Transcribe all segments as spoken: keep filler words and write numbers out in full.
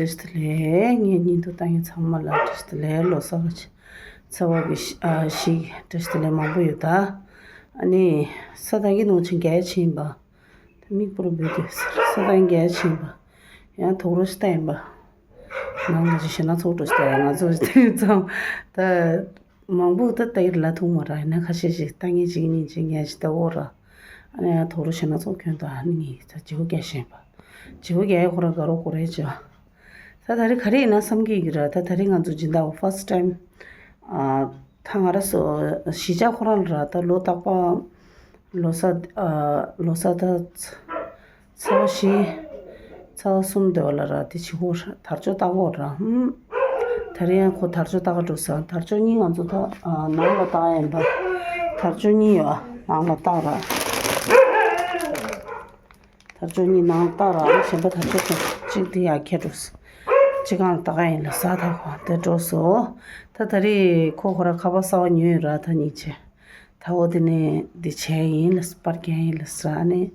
བཀྲ་ཤིས་བདེ་ལེགས། ངའི་བརྙན་ཐུང་ལྟ་མཁན་ཚང་མ་ལ་བཀྲ་ཤིས་བདེ་ལེགས། ལོ་གསར་གྱི་ཚེས་པ་གི་ཨ་ཞིག་བཀྲ་ཤིས་བདེ་ལེགས་མང་པོ་ཡོད་ད། ཨ་ནི་ས་ཐག་གི་ནང་ཆེན་རྒྱལ་ཕྱིན་པ། ད་མིག་པོར་འབུད་དུས་ས་ཐག་རྒྱལ་ཕྱིན་པ། ཡང་དུག་རོ་ཞིག་བལྟ་ཡིན་པ། ནང་ང་ཅི་ཞེ་ན་ཚོགས་འགྲོ་ཞིག་ད་ཡང་ང་ཚོ་ཞིག་དེ་ཙང་ད། མང་པོ་ད་ལྟ་ཡིར་ལ་ཐུག་མ་ར་ཡིན་ན་ཁ་ཤས་ཤིག་ལྟ་ངན་ཅིག་གཉིས་ཅིག་ངས་ཅིག་ལྟ་འོ་ར། ཨ་ནི་ཡང་དོ་རུ་ཞེ་ན་ཚོགས་ཁྱོན་དུ་ཨ་ནི་ངས་ད་བྱེའུ་རྒྱག་ཤེས་པ། བྱེའུ་རྒྱག་ཡ་ཁོ་ར་དགའ་རོགས་ཁོ་རེ་བྱ། ད་ད་རེས་ག་རེ་ཡིན་ན་བསམ་གྱི་ཡོད་ཀྱི་ར། ད་ད་རེས་ང་ཚོ་སྦྱིན་བདག་ཧྥ་སི་ཊི་ཊའིམ། ཨ་ད་ང་ར་སོ་གཞིས་ཆགས་ཁོ་རང་ལ་ར་ད་ལོ་རྟག་པ། ལོ་གསར་ཨ་ལོ་གསར་ད། ཚ་བ་བཞི། ཚ་བ་གསུམ་དེ་བ་ལ་ར་དེ་བྱེད་ཧོ་ར་དར་ལྕོག་བཏགས་ཧོ་ར་ཧུམ། ད་རེས་ཡང་ཁོ་དར་ལྕོག་བཏགས་འགྲོ་ས་དར་ལྕོག་གཉིས་ང་ཚོ་ད་ཨ་ནང་ལ་བཏགས་ཡིན་པ། དར་ལྕོག་གཉིས་ཡོད་ཨ་ནང་ལ་བཏགས་ར། དར་ལྕོག་གཉིས་ནང་ལ་བཏགས་ར་ཨ་གཞན་པ་དར་ལྕོག་གཅིག་དེ་ཡར་ཁྱེར་འགྲོ་ས། གཅིག་གང་ལ་བཏགས་ཡིན་ལ་ས་ད་ཁོ་དེ་འགྲོ་སོ། ད་ད་རེས་ཁོ་ཁོ་ར་ཁ་པར་གསར་བ་ཉོས་ཡོད་ར་ད་གཉིས་བྱས། ད་འོ་དེ་ནས་འདི་བྱས་ཡིན་ལ་པར་རྒྱག་ཡིན་ལ་ས་ཨ་ནི།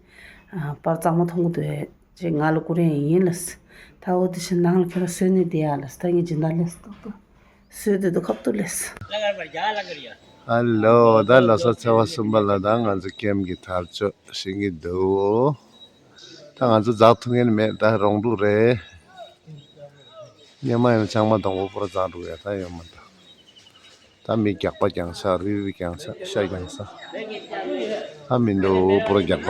ཨ་པར་གཙང་མ་མཐོང་གི་འདུག་ཅེས་ང་ལ་བསྐུར་ཡིན་ལ། ད་འོ་དེ་བཞིན་ནང་ལ་ཁྱོད་རང་གསོལ་ནས་བསྡད་ཡ་ལ་ད་ངས་སྦྱིན་བདག་ལས་ཏོག་ཏོ་གསོལ་དེ་དུ་ཁབ་ཏུ་ལས། ཧ་ལོ། ད་ལོ་གསར་ཚེས་པ་གསུམ་པ་ལ་ད་ང་ཚོ་ཀེམ་གྱི་དར་ལྕོག་ཤིང་གི་འདུག་ད་ང་ཚོ་འཛག་ཐུབ་མཁན་མེད། ད་རོང་འབྲོག་རེད། སྙེ་མ་ཡང་ཆང་མ་དང་པོ་པོར་འཛག་འགྲོ་ཡ་ད་ཡོད་མ་ད། ད་མི་རྒྱག་པ་རྒྱང་ས་རི་རི་རྒྱང་ས་ཤ་རྒྱང་ས། ད་མི་འདུག་པོར་རྒྱག་པ།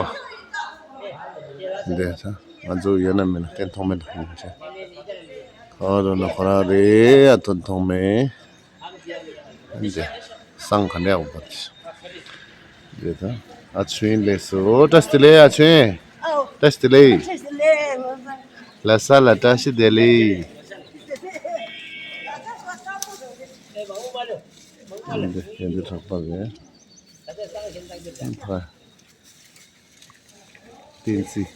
འདི་ད་ང་ཚོ་ཡོད་ན་མེད་ན་སྟན་ཐོག་མེད་ལ་ཡིན་ཆེ། ཁོ་རང་ན་ཁོ་རང་རེད་ཨ་ཐོན་ཐོག་མེད། འདི་སང་ག་འདྲ་འོང་པ་དེ། འདི་ད་ཨ་ཆུན་ལས་སོ་བཀྲ་ཤིས་བདེ་ལེགས་ཨ་ཆུན། བཀྲ་ཤིས་བདེ་ལེགས། ལ་ས་ལ་བཀྲ་ཤིས་བདེ་ལེགས། འདི་འདི་གྲགས་པ་རེད། བསྟན་འཛིན།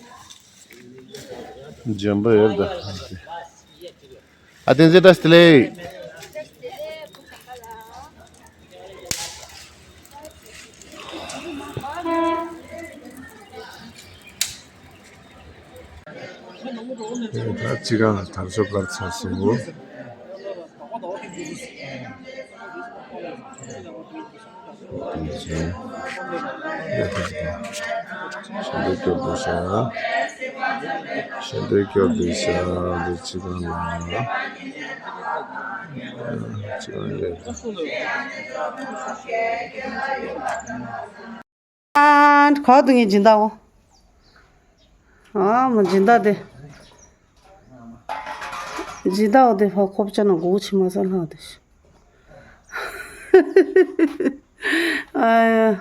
འཇོན་པོ་ཡོད་ད། ཨ་བསྟན་འཛིན་བཀྲ་ཤིས་བདེ་ལེགས། ད་ཅི་གང་དར་ལྕོག་བཀར་ཚར་སོང་། ཤིན་ཏུ་སྐྱོ་པོ་ཤ། ཤིན་ཏུ་སྐྱོ་པོ་ཤ། འདི་ཅི་གང་ལ། ཅི་གང་ལ། ཨ་ག་དུ་ངའི་སྦྱིན་བདག་འོ། ཨ་མ་སྦྱིན་བདག་དེ། སྦྱིན་བདག་འོ་དེ་ཕ་ཁོབ་ཅ་ན་གོ་ཆི་མ་ས་ལྷག་དེ་ཤི། ཨ་ཡ།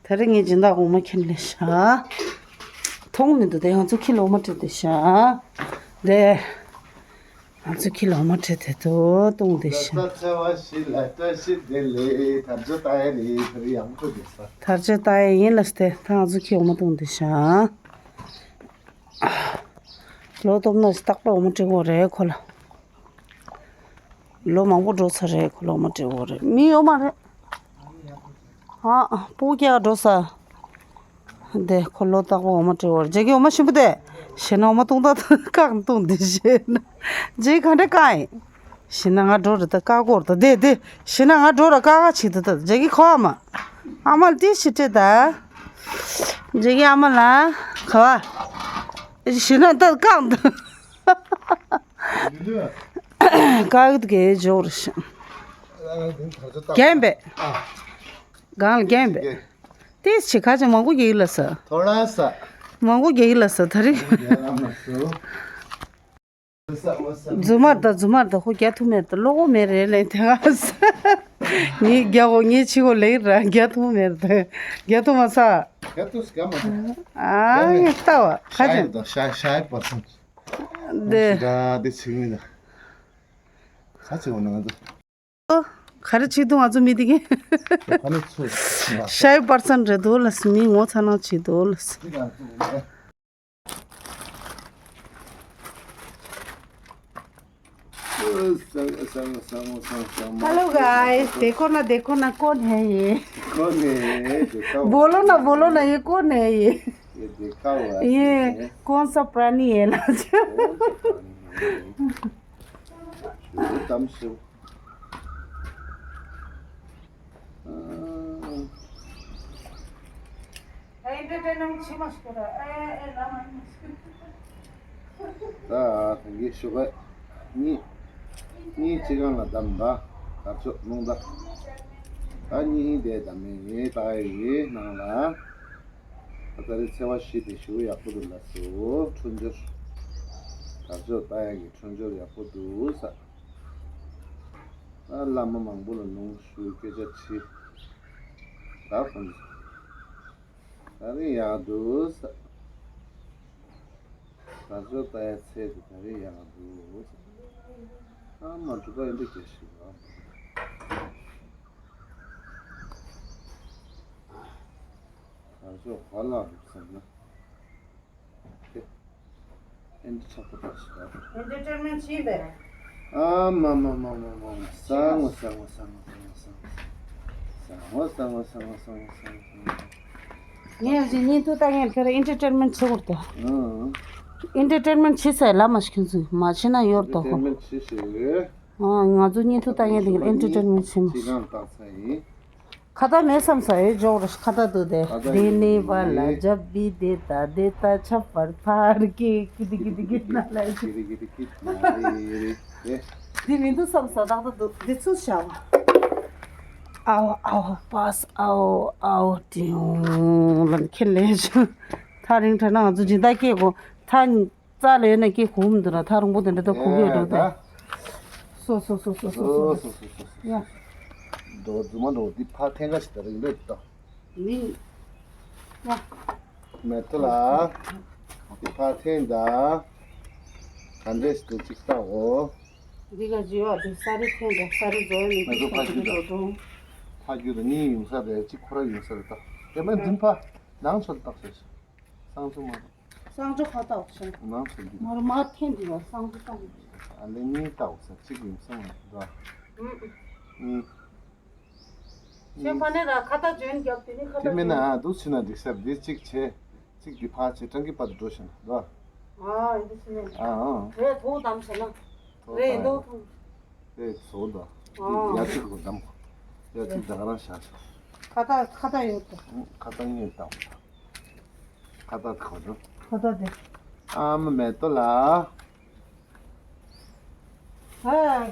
ད་རེས་ངའི་སྦྱིན་བདག་འོ་མ་ཁྱེར་ལས་ཤ། མཐོང་མི་འདུག་དེ་ང་ཚོ་ཁྱི་ལ་འོ་མ་སྤྲད་དེ་ཤ། དེ། ང་ཚོ་ཁྱི་ལ་འོ་མ་སྤྲད་དེ་དོ་བཏུང་དེ་ཤ། ད་ཚེ་བ་ཞིག་ལ་བཀྲ་ཤིས་བདེ་ལེགས། དར་ལྕོག་ལྟ་ཡ་རེད། ད་རེས་ཡག་པོ་འདུག་ས། དར་ལྕོག་ལྟ་ཡ་ཡིན་ལ་སྟེ་ད་ང་ཚོ་ཁྱི་འོ་མ་བཏུང་དེ་ཤ། ལོ་སྟོབས་ན་རྟག་པར་འོ་མ་སྤྲད་དགོས་རེད་ཁོ་ལ། ལོ་མང་པོ་འགྲོ་ཚར་རེད་ཁོ་ལ་འོ་མ་སྤྲད་དགོས་རེད། མི་ཡོད་མ་རེད། ཨ་སྤུ་གུ་རྒྱག་འགྲོ་ས། འདི་ཁོ་ལོ་རྟག་པར་འོ་མ་སྤྲད་དགོས་རེད། རྗེ་གི་འོ་མ་ཞིམ་པོ་དེ། ཞེ་ན་འོ་མ་བཏུང་ད་བཀག་བཏུང་འདི་ཞེ་ན། རྗེ་ག་འདྲ་བཀག་ཡིན། ཞེ་ན་ང་འགྲོ་རེད་ད་བཀག་དགོས་རེད་ད་དེ་དེ། ཞེ་ན་ང་འགྲོ་ར་བཀག་བཀག་བྱེད་ད་ད་རྗེ་གི་ཁོ་ཨ་མ། ཨ་མ་ལ་དེ་ཞིག་སྤྲད་ད། རྗེ་གི་ཨ་མ་ལ་ག་བ། ཞེ་ན་ད་བཀག་ད། དཀའ་གི་འཇོག་རེད་ཤག་རྒན་པས། གང་ལ་རྒན་པས། ཏིས་ཆི་ཁ་ཅིག་མང་པོ་རྒྱག་ལ་ས། ཐོ་ར་ས། མང་པོ་རྒྱག་ལ་ས་ད་རེས། རྒྱ་ལ་མ་སོ། རྫུན་མར་ད་རྫུན་མར་ད་ཁོ་རྒྱ་ཐུ་མེར་ད་ལོ་གོ་མེ་རེ་ལེན་དེ་ག་ས། ངའི་རྒྱ་གོ་ངའི་ཆི་གོ་ལེགས་ར་རྒྱ་ཐུ་མེར་ད་རྒྱ་ཐུ་མ་ས། རྒྱ་ཐུ་སྐམ་མ་ད། ཨ་ངས་ལྟ་བ་ཁ་ཅིག་ད་ཤ་ཤ་པར་སོང་། དེ། ད་དེ་ཆི་མི་ད། ཁ་ཅིག་འོ་ན་ང་ཚོ། ག་རེ་བྱེད་འདུག་ང་ཚོ་མི་དེ་གིས། ཕ་ནི་ཚུར་ཤའི་པར་སན་རེད་འདུག་ལ་སི་མི་ངོ་ཚ་ནང་བྱེད་འདུག་ལ་སི། Hello guys, देखो ना, देखो ना, कौन है ये? कौन है? देखा हुआ बोलो ना, है। बोलो ना, ये कौन है ये? ये देखा हुआ ये है। कौन सा प्राणी है ना? कौन सा प्राणी है? ཞུ་གཏམ་ཞུ། ད་དེང་གི་ཞོགས་ཀས་གཉིས་གཉིས་ཅི་གང་ལ་བསྡམས་ད། དར་ལྕོག་རླུང་རྟ། ད་གཉིས་དེ་བསྡམས་ནས་ད་ཡི་ནང་ལ། ད་ད་རེས་ཚེས་པ་བཞི་དེ་ཞུ་ཡག་པོ་འདུག་ལགས་སོ། འཕྲོད་སྦྱོར། དར་ལྕོག་ལྟ་ཡག་གི་འཕྲོད་སྦྱོར་ཡག་པོ་འདུག་ས། ད་བླ་མ་མང་པོ་ལ་ལུང་ཞུ་སྐད་ཆ་དྲིས། ད་ཁོང་ཚོ་ད་རེས་ཡག་འདུག་ས། དར་ལྕོག་ལྟ་ཡག་ཚད་དེ་ད་རེས་ཡག་འདུག་ས། ཨ་མ་གྲུ་པ་ཡིན་འདུག་སྐད་ཞིག་ར། དར་ལྕོག་ག་ལ་རུབ་སོང་ན། ཨེ་འདི་ཆགས་པ་ལྟར་ཞིག་ལ། ཨེ་འདི་ཊར་ཊེན་མེན་ཊི་བྱེད་པས། ཨ་མ་མ་མ་མ་མ་མ། སང་བ་སང་བ་སང་བ། ངས་ཅིག་བརྙན་ཐུང་ལྟ་མཁན་ཁྱོད་རང་ཨེན་ཊར་ཊེན་མེན་ཊི་བྱེད་དགོས་ཏེ། ཨ་ཨེན་ཊར་ཊེན་མེན་ཊི་བྱེད་ས་ལ་མ་ཤི་ཁྱོད་ཚོས་མ་བྱེད་ན་ཡོར་དོ་ཁོ། ཨེན་ཊར་ཊེན་མེན་ཊི་བྱེད་ཤེས། ཨ་ང་ཚོ་བརྙན་ཐུང་ལྟ་མཁན་དེ་གིས་ཨེན་ཊར་ཊེན་མེན་ཊི་བྱེད་མ། ཁ་བཏགས་མེད་བསམ་ས་ཡོད་འཇོག་རེ་ཁ་བཏགས་འདུག་དེ། ཁ་བཏགས་དེ་ནི་བ་ལ་ཡིན། རྒྱབ་བི་དེ་ད་དེ་ད་ཆབ་པར་ཕར་གི་གི་དི་གི་དི་གི་ན་ལ་གི་རི་གི་རི་གི་ན་རི་རི་རི། དེ་མི་འདུག་བསམ་ས་ཏག་ཏག་འདུག་དེ་ཚུར་བཞག་པ། ཨའོ་ཨའོ་པཱས་ཨའོ་ཨའོ་ཏིང་ལ་ཁྱེར་ལེན་ཞུ། ཐག་རིང་དྲགས་ན་ང་ཚོ་སྦྱིན་བདག་སྐྱེས་གོ་ཐག་རྩ་ལས་ནས་སྐྱེ་གོམ་འདུག་ན་ཐག་རིང་པོ་དེ་འདྲ་ད་གོ་གི་འགྲོ་ད། སོ་སོ་སོ་སོ་སོ་སོ་སོ་སོ་སོ་སོ། ཡ། འགྲོ་རྫུན་མ་འགྲོ་འདི་ཕར་འཐེན་ག་ཞིག་ད་རིང་རེད་ད། མི། ཡ། མེ་ཏོ་ལ། འདི་ཕར་འཐེན་ད། ག་འདྲས་ཞིག་འདུག་ཅིག་ལྟ་འོ། འདི་ག་ཇི་བ་འདི་ས་རི་འཐེན་ད་ས་རི་བཟོ་ཡ་མི་མེ་ཏོ་ཕར་རྒྱུ་ད། འགྲོ་འགྲོ། ཕར་རྒྱུ་ད་གཉིས་ཡོང་ས་རེད་གཅིག་ཁོ་ར་ཡོང་ས་རེད་ད། དེ་མིན་འདི་ཕར་ནང་ཚུར་བཏགས་ཤག་སང་ཚོ་མ་རེད། སང་ཚོ་ཁ་བཏགས་ཤག་ནང་ཚུར་འདི། མར་མར་འཐེན་འདི་ལ་སང་ཚོ་བཏགས། ཨ་ལེ་གཉིས་བཏགས་ས་གཅིག་ཡིན་སང་རེད་ད། ཨུ། ཨུ། ཁྱེད་ཕ་ནས་ར་ཁ་བཏགས་འཇོན་རྒྱབ་དེ་ནི་ཁ་དེ་བཏགས་མིན་ན་འཇོན། ཨ་འདུག་ཕྱིན་ན་འགྲིག་ས་རེད། འདི་གཅིག་བྱས། གཅིག་འདི་ཕར་བྱས་སྤྲང་གི་བར་དུ་འགྲོ་ཤིང་ལ། ཨ་འདི་ཕྱིན་ན། ཨ་ཨ། རེད་ཐོག་བསྡམས་ཟེར་ན། ཐོག་རེད་བསྡམས་འདུག་ཐོག་དེ་བཟོ་ད། ཨ། ཡ་གཅིག་ལ་བསྡམས། ཡ་གཅིག་ད་ག་རང་བཞག་ཤག་ཁ་བཏགས་ཁ་བཏགས་ཡོད་དོ། ཁ་བཏགས་གཉིས་བཏགས། ཁ་བཏགས་ག་རེ། ཁ་བཏགས་དེ། ཨ་མ་མེ་ཏོ་ལ། ཧ་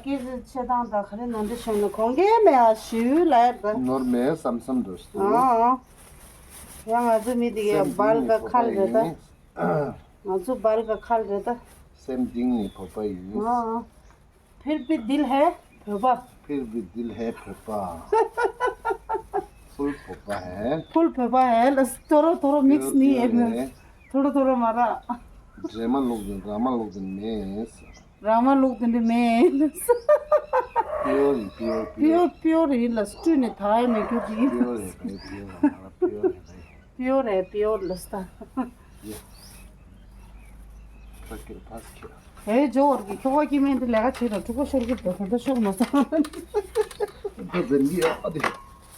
ཀི་ཟི་ཆེ་དང་ད་ག་རེ་ནང་འདྲི་བྱུང་ན་གོང་གེ་མེ་ཨ་ཞུ་ལ་ཡ་ད། ནོར་མེད་བསམ་བསམ་འགྲོ་ཞིག་ཨ་ཨ། ཡ་ང་ཚོ་མི་དེ་ག་སེམས་སྦལ་ག་ཁལ་རེད་ད། ང་ཚོ་སྦལ་ག་ཁལ་རེད་ད། སེམས་གཏིང་ནས་བོད་པ་ཡིན། ཨ་ཨ། फिर भी दिल है भोपा। फिर भी दिल है भोपा। फुल भोपा है। फुल भोपा है। थोड़ा थोड़ा मिक्स नहीं है। प्योर है। थोड़ा थोड़ा मारा। ड्रामा लोग दिन, ड्रामा लोग दिन में। ड्रामा लोग दिन में। प्योर ही, प्योर, प्योर। प्योर, प्योर ही लस्टू ने थाई में क्यों जी? प्योर है भाई, प्योर हमारा प्योर है भाई। प्योर है, प्योर लस्ता। ये। First kilo, first kilo. ཨེ་ཇོ་བར་གྱི་ཁྱོ་ག་སྐྱེ་དམན་དེ་ལས་ཀ་བྱེད་དང་ཕྲུ་གུ་ཤོར་གི་འདུག་ད་ཤོར་མ་སོང་། ད་ཟན་གྱི་ཨ་དེ་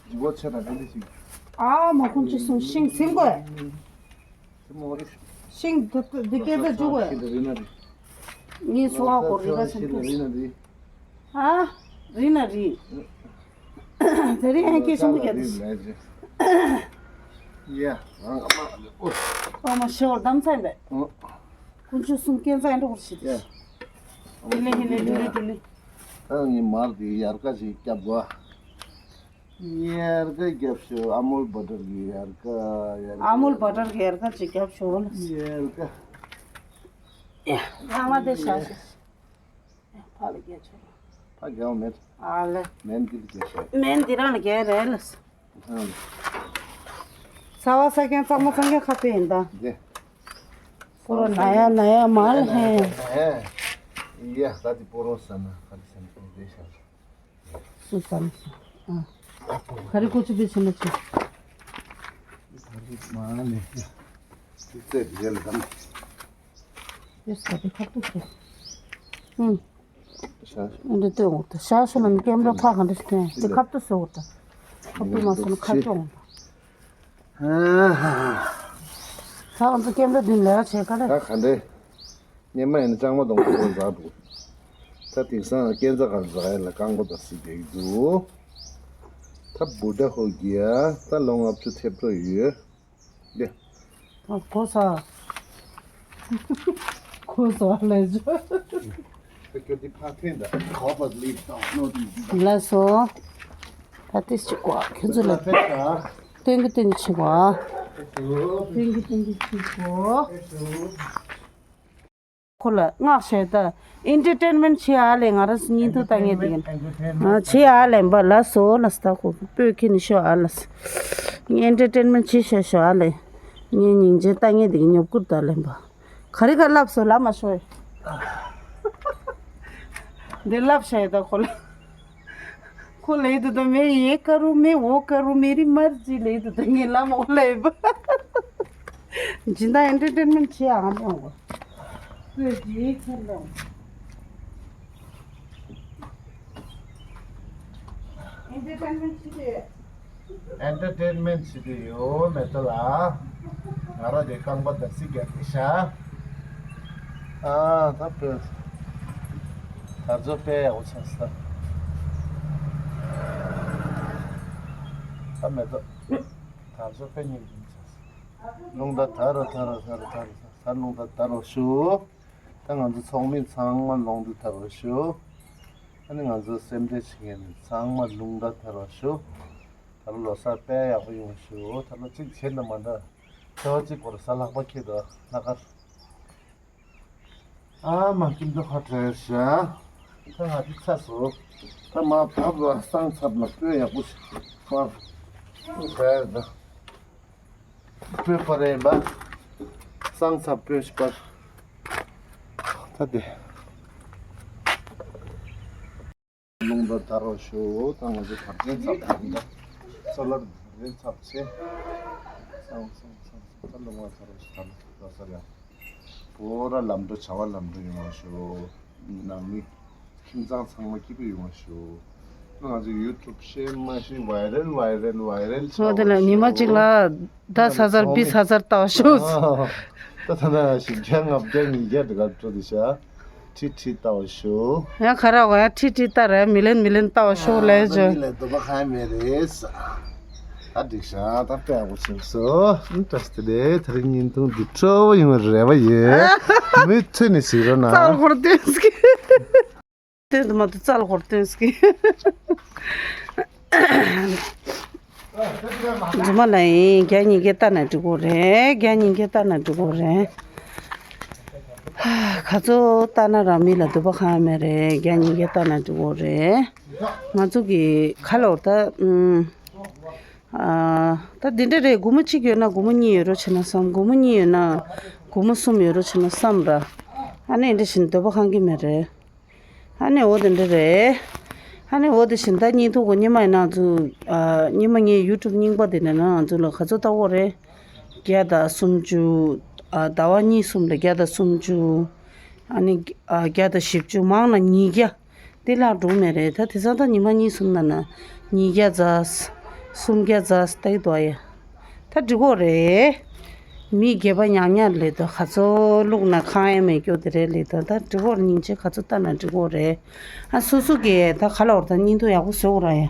ཇི་བོ་ཆེ་ན་ག་འདི་ཞིག་ཨ་མ་ཁོང་ཅི་སོང་ཤིང་སེང་གོས། དེ་མོ་རེད། ཤིང་དེ་དེ་སྐད་ཆ་བཅུག་གོས། ཤིང་དེ་རི་ན་རི། ངའི་སོ་ཨ་གོ་རི་ལ་སེང་ཤིང་དེ་གོས། རི་ན་རི། ཨ་རི་ན་རི། དེ་རིང་ཧན་སྐད་ཆེན་པོ་རྒྱག་དུས། ཡ། ཨ་མ་ཤི་བར་གདམ་ཚད་མེད། ཀུན་སྤྱོད་གསུམ་སྐྱེན་ཚད་འགྲོ་བར་བྱེད་དུས། ཧི་ལི་ཧི་ལི་ལི་ལི་ལི། ད་ངའི་མར་དེ་ཡར་ཀ་ཞིག་བརྒྱབ་དགོས། ཡར་ཀ་བརྒྱབ་ཤོག་ཨ་མུལ་བ་ཊར་གི་ཡར་ཀ་ཡར་ཀ། ཨ་མུལ་བ་ཊར་གི་ཡར་ཀ་ཅིག་བརྒྱབ་ཤོག་ཡར་ཀ། ཡ། ཚང་མ་དེ་བཞག་ཤོག་ཕ་ལ་རྒྱག་ཆོག་ཕ་རྒྱག་མེད། ཨ་ལེ། མེན་འདི་ལ་རྒྱག་ཤོག་མེན་འདི་རང་ལ་རྒྱག་རེད་ལ། ཨ་ལེ། ཚ་བ་ཚ་མཁན་གཙང་མ་གཙང་མཁན་ཁ་དཔེ་ཡིན་ད། འདི། पूरा नया नया माल है। ཡ་ད་འདི་པོ་རོ་ས་ན་ཁ་ལི་ས་ན་འདི་ཤ། སུ་ས་ན་ས། ཨ། ག་རེ་ཀོ་ཆུ་བེ་ཆུ་ན་ཆུ། ད་འདི་མ་ནི། འདི་ཚེ་འདི་ལ་དམ། ཡོད་ས་དེ་ཁ་ཐུག་ཤོག་ཨུམ། ཤ་ཤ། འདི་ལྟོས་འོང་ད་ཤ་ཤ་ལ་ནི་ཀེམ་ར་ཕ་ག་འདྲ་ཞིག་སྟོན་དེ་ཁ་ཐུག་སོ་འོང་ད། ཁ་ཐུག་མ་སོང་ན་ཁ་ཅོག་འོང་ད། ཧ་ཧ། ད་ང་ཚོ་ཀེམ་ར་མདུན་ལས་བྱེད་ག་རེ། ད་ག་འདྲས། སྔོན་མ་ཡིན་ན་ལྕང་མ་གཏོང་ཁོ་ཚོ་འཛག་འདུག་ད་དེང་སང་སྐས་འཛེག་ག་འཛེག་ཡ་ལ་རྐང་པ་དང་སྲིད་བསྡད་ཀྱི་འདུག་ད་བུ་ཌ་ཧོ་གི་ཡ་ད་ལོ་ལྔ་བཅུ་ཐེབས་འགྲོ་ཡོད། ལེ། ཨ་གོ་ས། གོ་ས་ལས་བྱོས། ད་ཁྱོད་འདི་ཕར་འཐེན་ད། Copper leaf down. No, this is ལགས་སོ། ད་ཏིས་ཅིག་གོ་ཁྱོད་ཚོ་ལ། ཕར་འཐེན་ད། སྟོན་གི་སྟོན་གི་ཆེ་གོ་ཨེ་ཤུ། སྟོན་གི་སྟོན་གི་ཆེ་གོ་ཨེ་ཤུ། ཁོ་ལ་སྔགས་བཤད་ད། ཨེན་ཊར་ཊེན་མེན་ཊི་བྱེད་ཨ་ལེ། ང་རང་སྙིང་ཐུ་ལྟ་ངེས་དེ་ཡིན། ཨ་བྱེད་ཨ་ལེ་འབའ་ལ་སོ་ལ་སྟ་ཁོ་སྤོས་ཁྱི་ནི་ཤོ་ཨ་ལ་སི། ཨེན་ཊར་ཊེན་མེན་ཊི་བྱེད་ཤོ་ཤོ་ཨ་ལེ། ངའི་སྙིང་རྗེ་ལྟ་ངེས་དེ་ཉོབ་ཀུར་ད་ལེ་འབའ། ག་རེ་ག་ལབ་སོ་ལ་མ་ཤོ་ཡེ། འདི་ལབ་བཤད་ད་ཁོ་ལ། ཁོ་ལེ་དུ་ད་མེ་ཡེ་ཀ་རུ་མེ་འོ་ཀ་རུ་མེ་རི་མར་ཇི་ལེ་དུ་ད་ངེ་ལ་མོ་ལེ་བ། ཇི་འདྲ་ཨེན་ཊར་ཊེན་མེན་ཊི་བྱེད་ཨ་མོ་གོ་ཁོས་ཇི་ཁྱེར་ལོ། ཨེན་ཊར་ཊེན་མེན་ཊི་བྱེད་དེ། ཨེན་ཊར་ཊེན་མེན་ཊི་བྱེད་དེ་ཡོད་མེད་ད་ལ། ང་རང་དེ་རྐང་པ་དར་སིག་རྒྱག་གི་ཤ། ཨ་ད་དཔེ། དར་ཚོ་དཔེ་ཡག་པོ་ཆགས་སོང་། ད་མེད་ད། དར་ཚོ་དཔེ་སྙིང་རྗེ་ཆགས་སོང་། རླུང་རྟ་དར་རོ་དར་རོ་དར་རོ་དར་རོ་དར། རླུང་རྟ་དར་རོ་ཤུ། ད་ང་ཚོ་ཚོགས་མི་ཚང་མ་རླུང་རྟ་དར་རོ་ཤུ། ཨ་ནི་ང་ཚོ་སེམས་ཁྲལ་བྱེད་མཁན་ཚང་མ་རླུང་རྟ་དར་རོ་ཤུ། ད་ལོ་གསར་དཔེ་ཡག་པོ་ཡོང་ཤུ། ད་ལོ་གཅིག་བྱེད་ན་མ་འདྲ། ཚེས་པ་གཅིག་བར་གཟའ་ལྷག་པ་འཁེལ་འདུག་ལྷག་དཀར། ཨ་མ་ཁྱིམ་དུ་ཁ་བྲལ་ཤག་ད་ང་འདི་ཚ་སོ། ད་མ་བབ་ལ་སང་ཚབ་ལ་སྤོས་ཡག་པོ་ཞིག་སྤར། བྲལ་ད། སྤོས་སྤར་ཡིན་པ། སང་ཚབ་སྤོས་ཤིག་སྤར། ད་དེ། རླུང་རྟ་དར་རོ་ཤོ། ད་ང་ཚོ་བར་འདྲེན་ཚབ་དང་འདྲ། སོ་ལར་བར་འདྲེན་ཚབ་ཆེ། སང་སང་སང་སང་ད་རླུང་བ་དར་རོ་ཤོ། ད་ལོ་སར་ཡང་། བོ་ར་ལམ་འགྲོ་བྱ་བ་ལམ་འགྲོ་ཡོང་བ་ཤོ། ནང་མི་ཁྱིམ་ཚང་ཚང་མ་སྐྱིད་པོ་ཡོང་བ་ཤོ། ང་ཚོ་ཡུ་ཊུབ་ཤེས་མ་ཤེས་བའི་རལ་བའི་རལ་བའི་རལ་ཆོག་དེ་ལ་ཉི་མ་གཅིག་ལ་ཟླ་ཚ་ཚར་བི་ཚ་ཚར་ལྟ་བ་ཤོ། ད་ད་ད་བཞི་བརྒྱ་ལྔ་བརྒྱ་ཉིས་བརྒྱ་དེ་ག་འགྲོ་དེ་ཤ། ཁྲི་ཁྲི་ལྟ་བ་ཤོ། ཡང་ཁ་ར་བ་ཡང་ཁྲི་ཁྲི་ལྟ་ར་མི་ལེན་མི་ལེན་ལྟ་བ་ཤོ་ལས་ཨ་ཇོ། ད་འདི་ལ་དོ་པ་ཁ་མེད་རེད། ད་འགྲིག་ཤག་ད་དཔེ་ཡག་པོ་བྱུང་སོ། ཨུམ་བཀྲ་ཤིས་བདེ་ལེགས། ད་རིང་བརྙན་ཐུང་འདི་སྤྲོ་བོ་ཡོང་བའི་རེ་བ་ཡོད། མུ་མཐུད་ནས་གཟིགས་རོགས་གནང་། རྩལ་འཁོར་སྟོན་ཟིག་སྟོན་དུ་མ་དུ་རྩལ་འཁོར་སྟོན་ཟིག་རྫུན་མ་ལ་ཡིན་བརྒྱ་ཉིས་བརྒྱ་ལྟ་ན་འགྲིག་གོ་རེད། བརྒྱ་ཉིས་བརྒྱ་ལྟ་ན་འགྲིག་གོ་རེད། ག་ཚོད་ལྟ་ན་རང་མི་ལ་སྡུག་པ་གང་ཡང་མེད་རེད། བརྒྱ་ཉིས་བརྒྱ་ལྟ་ན་འགྲིག་གོ་རེད། ང་ཚོ་གི་ཁ་ལོར་ད་ཨུམ། ཨ། ད་འདི་འདྲ་རེད། སྒོར་མོ་གཅིག་ཡོད་ན་སྒོར་མོ་གཉིས་ཡོད་རོགས་བྱས་ན་བསམ། སྒོར་མོ་གཉིས་ཡོད་ན་སྒོར་མོ་གསུམ་ཡོད་རོགས་བྱས་ན་བསམ་ར། ཨ་ནི་འདི་བཞིན་འདོད་པ་ཁེངས་ཀྱི་མེད་རེད། ཨ་ནི་འོ་དེ་འདྲ་རེད། ཨ་ནི་འོ་དེ་བཞིན་ད་བརྙན་ཐུང་གོ་སྙེ་མ་ཡིན་ན་ང་ཚོ། ཨ། སྙེ་མ་ངའི་ཡུ་ཊུབ་རྙིང་པ་དེ་ནས་ན་ང་ཚོ་ལ་ག་ཚོད་ལྟ་གོ་རེད། བརྒྱ་དང་སུམ་ཅུ། ཨ། ཟླ་བ་གཉིས་གསུམ་ལ་བརྒྱ་དང་སུམ་ཅུ། ཨ་ནི། ཨ། བརྒྱ་དང་བཞི་བཅུ། མང་ན་ཉིས་བརྒྱ། དེ་ལྷག་འགྲོ་མེད་རེད། ད་དེ་ཚང་ད་ཉི་མ་གཉིས་གསུམ་ན་ན་ཉིས་བརྒྱ་ཙམ། སུམ་བརྒྱ་ཙམ་ལྟ་གི་འདུག་ཨ་ཡ། ད་འགྲིག་གོ་རེད། མི་སྒེར་པ་ཉག་ཉག་ལས་དོ་ག་ཚོད་བླུགས་ན་ཁང་ཨེ་མེད་སྐྱོ་དེ་རེད་ལས་དོ། ད་འགྲིག་གོ་རེད། སྙིང་རྗེ་ག་ཚོད་ལྟ་ན་འགྲིག་གོ་རེད། ཨ་སོ་སོ་གི་ད་ག་ལ་བར་ད་བརྙན་ཐུང་ཡག་པོ་བཟོ་གོ་ར་ཡ།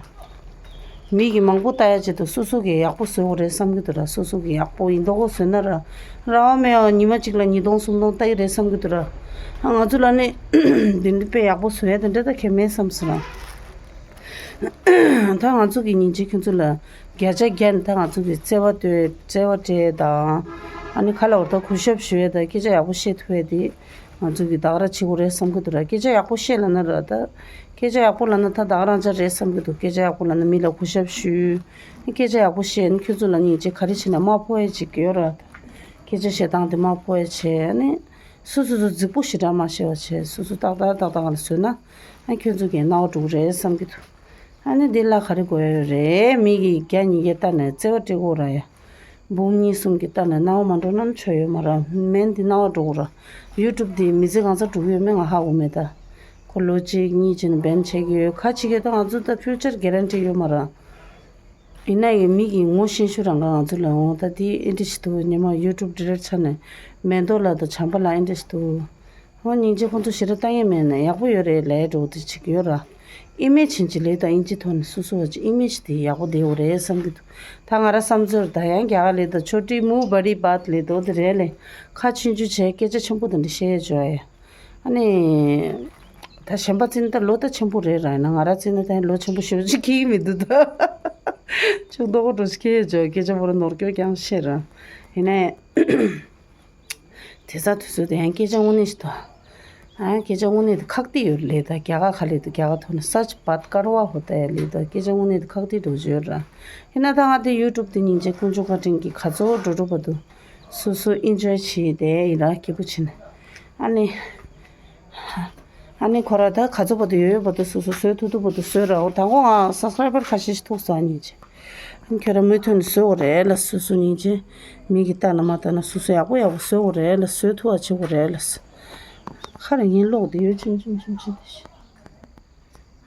མི་གི་མང་པོ་ལྟ་ཡ་ཆེད་དུ་སོ་སོ་གི་ཡག་པོ་བཟོ་གོ་རེད་བསམ་གི་འདུག་ར། སོ་སོ་གི་ཡག་པོ་ཡིན་མདོག་གོ་བཟོས་ན་ར། ར་བ་མེད་ཡ་ཉི་མ་གཅིག་ལ་ཉིས་སྟོང་སུམ་སྟོང་ལྟ་ཡི་རེད་བསམ་གི་འདུག་ར། ཨ་ང་ཚོ་ལ་ནི་འདི་འདྲ་དཔེ་ཡག་པོ་བཟོ་ཡ་དེ་འདྲ་ད་གལ་མེད་བསམ་སོང་ར། ད་ང་ཚོ་གི་སྙིང་རྗེ་ཁྱོད་ཚོ་ལ་བརྒྱ་ཆ་བརྒྱ་ནི་ད་ང་ཚོ་གི་བརྩེ་བ་ལྟོས་བརྩེ་བ་སྤྲད་དང་། ཨ་ནི་ཁ་ལ་འོ་ད་གུས་ཞབས་ཞུ་ཡས་དང་སྐད་ཆ་ཡག་པོ་བཤད་ཐུབ་ཡས་དེ་ང་ཚོ་གི་བདག་ར་བྱེད་དགོས་རེད་བསམ་གི་འདུག་ར། སྐད་ཆ་ཡག་པོ་བཤད་ལབ་ན་ར་ད། སྐད་ཆ་ཡག་པོ་ལབ་ན་ད་བདག་རང་ཅག་རེད་བསམ་གི་འདུག་སྐད་ཆ་ཡག་པོ་ལབ་ན་མི་ལ་གུས་ཞབས་ཞུ། སྐད་ཆ་ཡག་པོ་བཤད་ནི་ཁྱོད་ཚོ་ལ་སྙིང་རྗེ་ག་རེ་བྱས་ན་མ་ཕོག་ཡས་ཅིག་ཡོད་ར། སྐད་ཆ་བཤད་སྟངས་དེ་མ་ཕོག་ཡས་བྱས་ཨ་ནི། སོ་སོ་སོ་རྫིག་པོ་ཞེ་དྲག་མ་བཤད་པ་བྱས་སོ་སོ་ཏག་ཏག་ཏག་ཏག་ལ་བཟོས་ན། ཨ་ཁྱོད་ཚོ་གི་སྣང་བ་འགྲོ་གི་རེད་བསམ་གི་འདུག་ཨ་ནི་འདི་ལ་ག་རེ་དགོས་ཡོད་རེད། མི་གིས་བརྒྱ་ཉིས་བརྒྱ་ལྟ་ནས་བརྩེ་བ་སྤྲད་དགོས་ར་ཡ། འབུམ་གཉིས་གསུམ་གྱི་ལྟ་ནས་སྣང་བ་མ་འགྲོ་ན་ཆོ་ཡོད་མ་ར། མེན་འདི་སྣང་བ་འགྲོ་གི་ར། ཡུ་ཊུབ་འདི་མི་ཚེ་གང་ཚ་འགྲོ་གི་ཡོད་མེད་ང་ཧ་གོ་མེད་ད། ཁོ་ལོ་གཅིག་གཉིས་ཅི་ནས་བན་བྱེད་ཀྱི་ཡོད་ཁ་ཅིག་གི་ད་ང་ཚོ་ད་ཕིའུ་ཅར་གེ་རན་ཊི་ཡོད་མ་ར། ཡིན་ན་ཡང་མི་གི་ངོ་ཤེས་ཤུགས་རང་ག་ང་ཚོ་ལ་འོང་ད་དེ་ཨེ་འདྲ་ཞིག་འདུག་ཉི་མ་ཡུ་ཊུབ་འབྲི་རེད་ཆ་ནས་མེ་ཏོག་ལ་དང་བྱམས་པ་ལ་ཨེ་འདྲ་ཞིག་འདུག་ཁོང་སྙིང་རྗེ། ཁོང་ཚོ་ཞེ་དྲག་ལྟ་ཡས་མེད་ན་ཡག་པོ་ཡོད་རེད་ལབ་འགྲོ་དེ་ཅིག་ཡོད་ར། ཨི་མེ་ཇི་ཅིག་ལས་དང་ཨིན་ཇི་ཐོག་ནས་སོ་སོ་བ་ཅིག་ཨི་མེ་ཇི་དེ་ཡག་པོ་བསྡད་ཡོད་རེད་བསམ་གྱི་འདུག་ད་ང་རང་བསམ་ཚོར་ད་ཡང་རྒྱ་གར་ལས་དང་ཆོ་འཕྲུལ་མུ་བྷ་རི་བཱད་ལས་དོ་དེ་རེད་ལས་ཁ་ཆུང་ཆུང་བྱས་སྐད་ཆ་ཆེན་པོ་དེ་འདྲ་བཤད་ཡས་འཇོག་ཡས། ཨ་ནི། ད་གཞན་པ་བརྩིས་ན་ད་ལོ་ད་ཆེན་པོ་རེད་ར། ཡིན་ན་ང་རང་བརྩིས་ན་ད་ལོ་ཆེན་པོ་ཞེ་པོ་ཅིག་ཁེལ་གྱི་མི་འདུག་ད་ཆུང་མདོག་པོ་འདྲ་ཞིག་ཁེལ་ཡས་འཇོག་སྐད་ཆ་པོ་ར་ནོར་སྐྱོར་རྐྱང་བཤད་ར། ཡིན་ནའི། དེ་ཚ་དུས་ཚོད་དེ་ཡང་སྐད་ཆ་དངོས་གནས་ཤིག་དང་། ཨ་སྐད་ཆ་དངོས་གནས་དེ་ཁག་ཏིག་ཡོད་ལས་ད་རྒྱ་གར་ཁ་ལས་དེ་རྒྱ་གར་ཐོག་ནས་སཱ་ཅི་བཱད་ཀར་ཝ་ཧོ་ཏ་ཡ་ལས་ད་སྐད་ཆ་དངོས་གནས་དེ་ཁག་ཏིག་འགྲོ་བརྗོད་ར། ཡིན་ན་ད་ང་དེ་ཡུ་ཊུབ་དེ་སྙིང་རྗེ་དཀོན་མཆོག་བཀའ་དྲིན་གྱིས་ག་ཚོད་འགྲོ་འགྲོ་བར་དུ་སོ་སོ་ཨིན་ཇོའི་བྱས་དེ་ཡིན་ར་སྐྱིད་པོ་བྱས་ནས། ཨ་ནི། ཨ་ནི་ཁོ་ར་ད་ག་ཚོད་བར་དུ་ཡོད་ཡོད་བར་དུ་སོ་སོ་བཟོས་ཐུབ་ཐུབ་བར་དུ་བཟོས་ར། འོ་དང་པོ་ང་སབ་སི་ཀ་རའི་བར་ཁ་ཤས་ཤིག་ཐུག་ས་སྙིང་རྗེ། ཁྱོད་རང་མུ་མཐུད་ནས་བཟོ་དགོས་རེད་ལ། སོ་སོ་སྙིང་རྗེ། མི་གིས་ལྟ་ན་མ་ལྟ་ན་སོ་སོ་ཡག་པོ་ཡག་པོ་བཟོ་དགོས་རེད་ལ། བཟོ་ཐུབ་པ་བྱེད་དགོས་རེད་ལ། ཁ་རེ་ངའི་གློག་དེ་ཡོད་ཆུང་ཆུང་ཆུང་ཆུང་དེ་ཤི།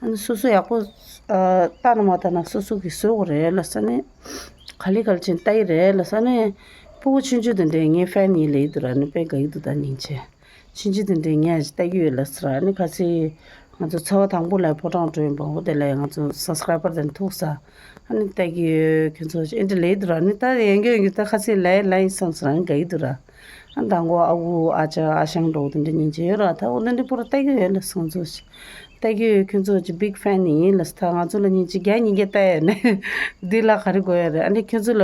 ཨ་ནི་སོ་སོ་ཡག་པོ་ཨ་ལྟ་ན་མ་ལྟ་ན་སོ་སོ་གིས་བཟོ་དགོས་རེད་ལ་ས་ནི། ག་ལེ་ག་ལེ་ཅན་ལྟ་ཡི་རེད་ལ་ས་ནི། སྤུ་གུ་ཆུང་ཆུང་དེ་འདྲས་ངའི་ཕེན་ཡིན་ལེ་ཡི་འདུག་ར་ནི་དཔེ་དགའ་ཡི་འདུག་ད་སྙིང་རྗེ། ཕྱིན་ཆད་དེ་འདྲའི་ངས་ལྟ་གི་ཡོད་ལ་ཟེར། ཨ་ནི་ཁ་སང་ང་ཚོ་ཚེས་པ་དང་པོ་ལ་ཕོ་བྲང་འགྲོ་ཡིན་པ་འོ་དེ་ལ་ང་ཚོ་སབ་སི་ཀ་རའི་བར་དེ་ཐུག་ས། ཨ་ནི་ལྟ་གི་ཡོད་ཁྱོད་ཚོ་ཨེ་འདྲ་ལས་འདུག་ར། ཨ་ནི་ད་ཡོང་གི་ཡོང་གི་ད་ཁ་སང་ལས་ལ་ཡིན་སོང་ཟེར་ཨ་ནི་དགའ་གི་འདུག་ར། ཨ་མདང་དགོང་ཨ་ཁུ་ཨ་ཅག་ཨ་ཞང་འགྲོ་དེ་འདྲ་སྙིང་རྗེ་ཡོད་ར། ད་འོ་དེ་འདྲ་པུ་ར་ལྟ་གི་ཡོད་ལ་སོང་ཚོ་ཞིག་ལྟ་གི་ཡོད། ཁྱོད་ཚོ་ཅིག་བིག་ཕེན་ཡིན་ལ་ད་ང་ཚོ་ལ་ཉིན་གཅིག་བརྒྱ་ཉིས་བརྒྱ་ལྟ་ཡ་ནས་འདི་ལ་ག་རེ་དགོས་ཡ་རེད། ཨ་ནི་ཁྱོད་ཚོ་ལ་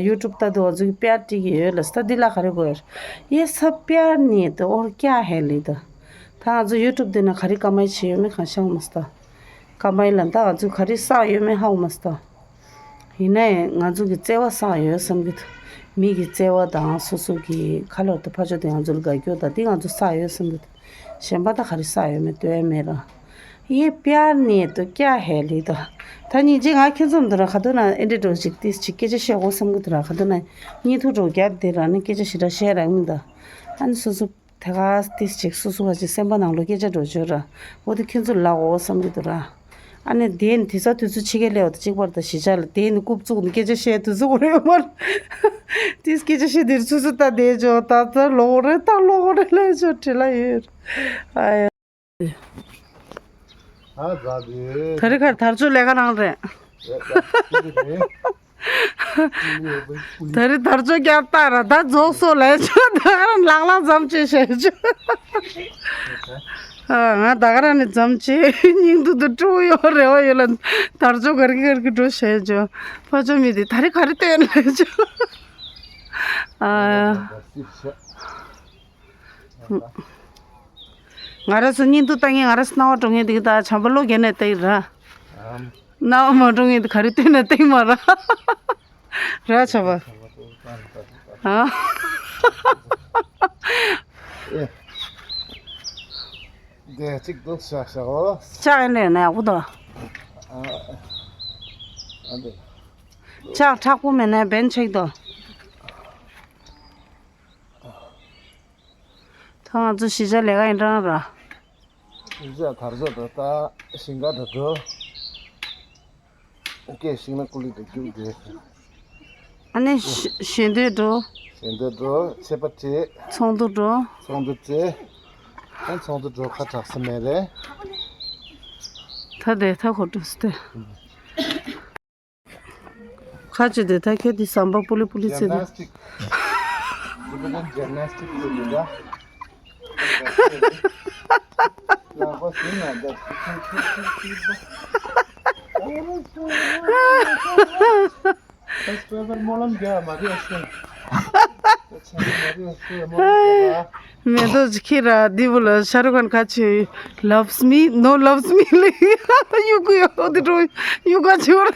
ཡུ་ཊུབ་ལྟ་དུས་ང་ཚོ་གི་པིའར་སྤྲད་ཀྱི་ཡོད་ལ་ད་འདི་ལ་ག་རེ་དགོས་ཡ་རེད། ཡེ་སབ་པིའར་ནི་དོ་ཨོར་ཀྱ་ཧེ་ལི་དོ། ད་ང་ཚོ་ཡུ་ཊུབ་འདི་ན་ག་རེ་ཀ་མའི་བྱེད་ཡོད་མེད་གང་ཤང་མ་སྟ། ཀ་མའི་ལ་ད་ང་ཚོ་ག་རེ་བསགས་ཡོད་མེད་ཧ་གོ་མ་སྟ། ཡིན་ནའི་ང་ཚོ་གི་བརྩེ་བ་བསགས་ཡོད་བསམ་གྱི་འདུག་མི་གི་བརྩེ་བ་དང་སོ་སོ་གི་ཁ་ལོར་དུ་ཕ་ཆོས་དེ་ང་ཚོ་ལ་དགའ་སྐྱོ་དང་དེ་ང་ཚོ་བསགས་ཡོད་བསམ་གྱི་འདུག་གཞན་པ་ད་ག་རེ་བསགས་ཡོད་མེད་ལྟོས་མེད་ར། ཡེ་པིའར་ནི་དོ་ཀྱ་ཧེ་ལི་དོ། ད་སྙིང་རྗེ་ང་ཁྱོད་ཚོ་འདི་ར་ག་དུས་ན་ཨེ་འདྲེ་འགྲོ་ཞིག་ཏིས་ཅིག་སྐད་ཆ་བཤད་དགོས་བསམ་གྱི་འདུག་ར། ག་དུས་ན་གཉིད་ཐུག་འགྲོ་རྒྱབ་དེ་ར་ནི་སྐད་ཆ་ཞེ་དྲག་བཤད་ར་མི་འདུག་ཨ་ནི་སོ་སོ་དེ་ག་ཏིས་ཅིག་སོ་སོ་བ་ཅིག་སེམས་པ་ནང་ལོ་སྐད་ཆ་འགྲོ་བྱོས་ར། འོ་དེ་ཁྱོད་ཚོ་ལ་འོ་བསམ་གྱི་འདུག་ར། ཨ་ནི་དེ་ནི་དེ་ཚ་དུས་ཚོད་ཕྱི་རྒྱལ་ལས་བ་དང་གཅིག་པར་དང་གཞིས་ཆགས་ལ་དེ་ནི་རྐུབ་བཙུགས་ནས་སྐད་ཆ་བཤད་དུས་ཚོད་འགོར་ཡོད་མ་རེད། དེ་སྐད་ཆ་བཤད་དེར་ཚུད་ཚུད་ལྟ་བསྡད་ཆོག་ད་ལྟ་ལོག་རེད་ད་ལོག་རེད་ལས་ཆོག་བྲེལ་ལ་ཡོད། ཨ་ཡ། ཨ་ཛ་དེ། ད་རེས་ཁར་དར་ལྕོག་ལས་ཀ་རང་རེད། ཡ་ཡ་ཀུ་ལི་རེད། ཀུ་ལི་ཡོད་པའི་ཀུ་ལི། ད་རེས་དར་ལྕོག་བརྒྱབ་ལྟ་ར་ད་རྫོགས་སོ་ལས་ཆོག་ད་ག་རང་ལང་ལང་ཙམ་བྱེད་བཤད་ཆོག་ཨ་ང་ད་ག་རང་ནས་ཙམ་བྱེད་སྙིང་ཐུག་ཏུ་སྤྲོ་ཡོད་རེ་བ་ཡོད་ལ་དར་ལྕོག་གར་གི་གར་གི་འགྲོ་བཤད་ཆོག་ཕ་ཆོ་མི་དེ་ད་རེས་ག་རེ་བསྟན་ལས་ཆོག་ཨ། ང་རང་ཚོ་སྙིང་སྡུག་ལྟ་ངེས་ང་རང་ཚོ་སྣང་བ་འགྲོ་ངེས་འདུག་ད་བྱམས་པ་བློ་རྒྱ་ནས་བལྟ་ཡི་ར། སྣང་བ་མ་འགྲོ་ངེས་འདུག་ག་རེ་བལྟས་ན་བལྟས་མ་ར། ར་བྱམས་པ། ཨ། དེ་གཅིག་ཏུ་བཞག་བཞག་འོ། ལྕགས་ཡིན་ནས་ན་ཡག་པོ་འདུག་ཨ་འདི། ལྕགས་མཁྲེགས་པོ་མེད་ན་བན་ཆེག་འདུག་ད་ང་ཚོ་གཞིས་ཆགས་ལས་ཀ་ཡིན་གྲང་ར། གཞིས་ཆགས་དར་ལྕོག་ད་ལྟ་ཞིང་ཁ་འགྲོ་འགྲོ། སྐད་ཤིག་ན་ཀུ་ལི་དུ་རྒྱུག་དེ། ཨ་ནི་ཞི་ཞི་འདོད་འགྲོ། ཞི་འདོད་འགྲོ་ཆད་པ་བྲིས། ཚོགས་འདུ་འགྲོ། ཚོགས་འདུ་བྲིས། ཨ་ཚོགས་འདུ་འགྲོ་ཁ་གྲག་ས་མེད་རེད། ད་དེ་ད་གོ་འགྲོ་སྟེ། ཁ་ཅིག་དེ་ད་ཁྱོད་དེ་ཟམ་པ་པུ་ལི་པུ་ལི་ཟེར་དེ། ཇི་མ་ན་སི་ཊིག་ཇི་མ་ན་སི་ཊིག་ཟེར་དེ་འདྲ། ཡག་པོ་ཟིན་ན་འདྲ། ཨེ་སྤེ་ར་སྨོན་ལམ་རྒྱག་མ་རེད་ཨེ་སྤེ་ར། མེ་ཏོག་ཅིག་ཁྱེར་ར་འདི་བུ་ལ་ཤ་རུ་ཁན་ཁ་ཆེ། Loves me, no loves me ལེ། ཡུ་གུ་ཡོ་འོ་དེ་འགྲོ་ཡུ་ག་ཆེ་བར།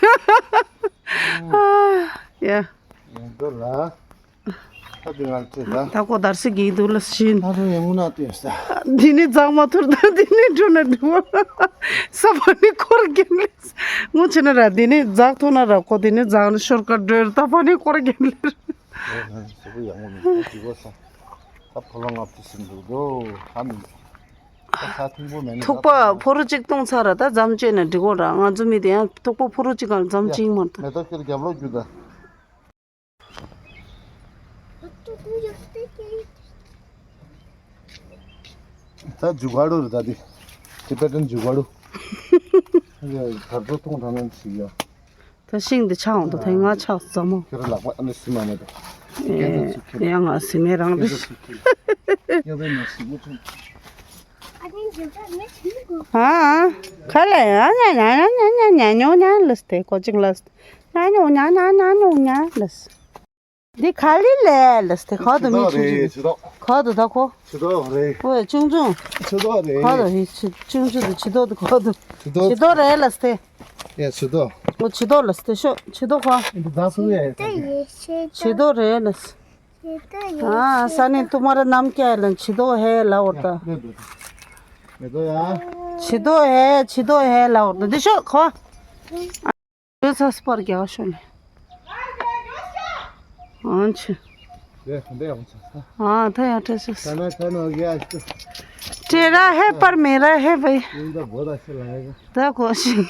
ཡ། མེ་ཏོག་ལ། ད་དེ་ང་ཚོས་ད། ད་ཁོ་དར་སི་གི་དུ་ལ་ཤིན། ད་རུང་ཡང་ངུ་ན་ལྟོས་ས། འདི་ནི་འཛག་མ་ཐུར་ད་འདི་ནི་འགྲོ་ན་འགྲོ། ས་ཕ་ནི་འཁོར་རྒན་ལས། ངུ་ཆེ་ན་ར་འདི་ནི་འཛག་ཐུ་ན་ར་ཁོ་འདི་ནི་འཛག་ནི་ཤོར་ཀ་འགྲོ་ད་ཕ་ནི་འཁོར་རྒན་ལས། ཨོ་ཧན་སུ་ཡང་ངུ་མི་ཁོ་ཅི་གོ་ས། ད་ཕོ་ལོ་ང་ཕི་སིན་འདུག་དོ། ཧ་མི་འདུག་ད་ས་ཐུང་པོ་མེད་ན་ཐུག་པ་ཕོ་རུ་གཅིག་གཏོང་ཚར་ར་ད་འཛམ་བཅད་ན་འགྲིག་གོ་ར་ང་ཚོ་མི་དེ་ཡང་ཐུག་པ་ཕོ་རུ་གཅིག་གང་འཛམ་བཅད་མ་ད། མེ་ཏོག་ཁྱེར་རྒྱབ་ལོག་རྒྱུ་ད། ད་ཇུ་ག་རུ་རེད་ད་དེ། ཊི་བེ་ཊན་ཇུ་ག་རུ། ད་ཚོ་ཐོང་ཐང་ནན་ཞིག་ཡ། ད་ཤིང་འདི་ཆག་འོང་དུ་ཐེངས་ང་ཆག་ཙམ་མོ། ཁྱེད་རང་ལག་པ་ཨ་ནི་སི་མ་མེད་དོ། ཡང་ང་སི་མེད་རང་རེད། ཨ། ག་ལ་ཡང་ཉ་ཉ་ཉ་ཉ་ཉ་ཉོ་ཉ་ལ་སྟེ་ཀོ་ཅིག་ལ་སྟེ་ཉ་ཉོ་ཉ་ཉ་ཉ་ཉོ་ཉ་ལ་སྟེ། འདི་ག་ལི་ལས་ལ་སྟེ་ག་དུ་མི་ཆུང་ཆུང་། ག་དུ་ད་ཁོ། ཆུ་ཏོག་རེད། ཨོ་ཆུང་ཆུང་། ཆུ་ཏོག་རེད། ག་དུ་ཧི་ཆུ་ཆུང་ཆུང་དུ་ཆུ་ཏོག་དུ་ག་དུ། ཆུ་ཏོག་ཆུ་ཏོག་རེད་ལ་སྟེ། ཡ་ཆུ་ཏོག་ཨོ་ཆུ་ཏོག་ལ་སྟེ་ཤོ་ཆུ་ཏོག་ཁོ། འདི་ད་སུ་ཡ། ཆུ་ཏོག་རེད་ལ་སྟེ། ཨ་ས་ནི་ཏུ་མ་ར་ནམ་ཀྱ་ལ་ཆུ་ཏོག་ཧེ་ལ་འོར་ད། མེ་ཏོག་ཡ། ཆུ་ཏོག་ཧེ་ཆུ་ཏོག་ཧེ་ལ་འོར་ད་འདི་ཤོ་ཁོ། ཡོད་ཚ་སྤར་རྒྱག་ཤོ་ནི། ཨང་ཆུ། ཨ་ད་ཡང་ཆ་ས། ཨ་ད་ཡང་ཆ་ས། ད་ན་ད་ན་གི་ཨ་ཆུ། ཏྲེ་ར་ཧེ་པར་མེ་ར་ཧེ་བའི། ཡིན་ད་བོ་ད་ཤི་ལ་ཡ་གི། ད་གོ་ཤི།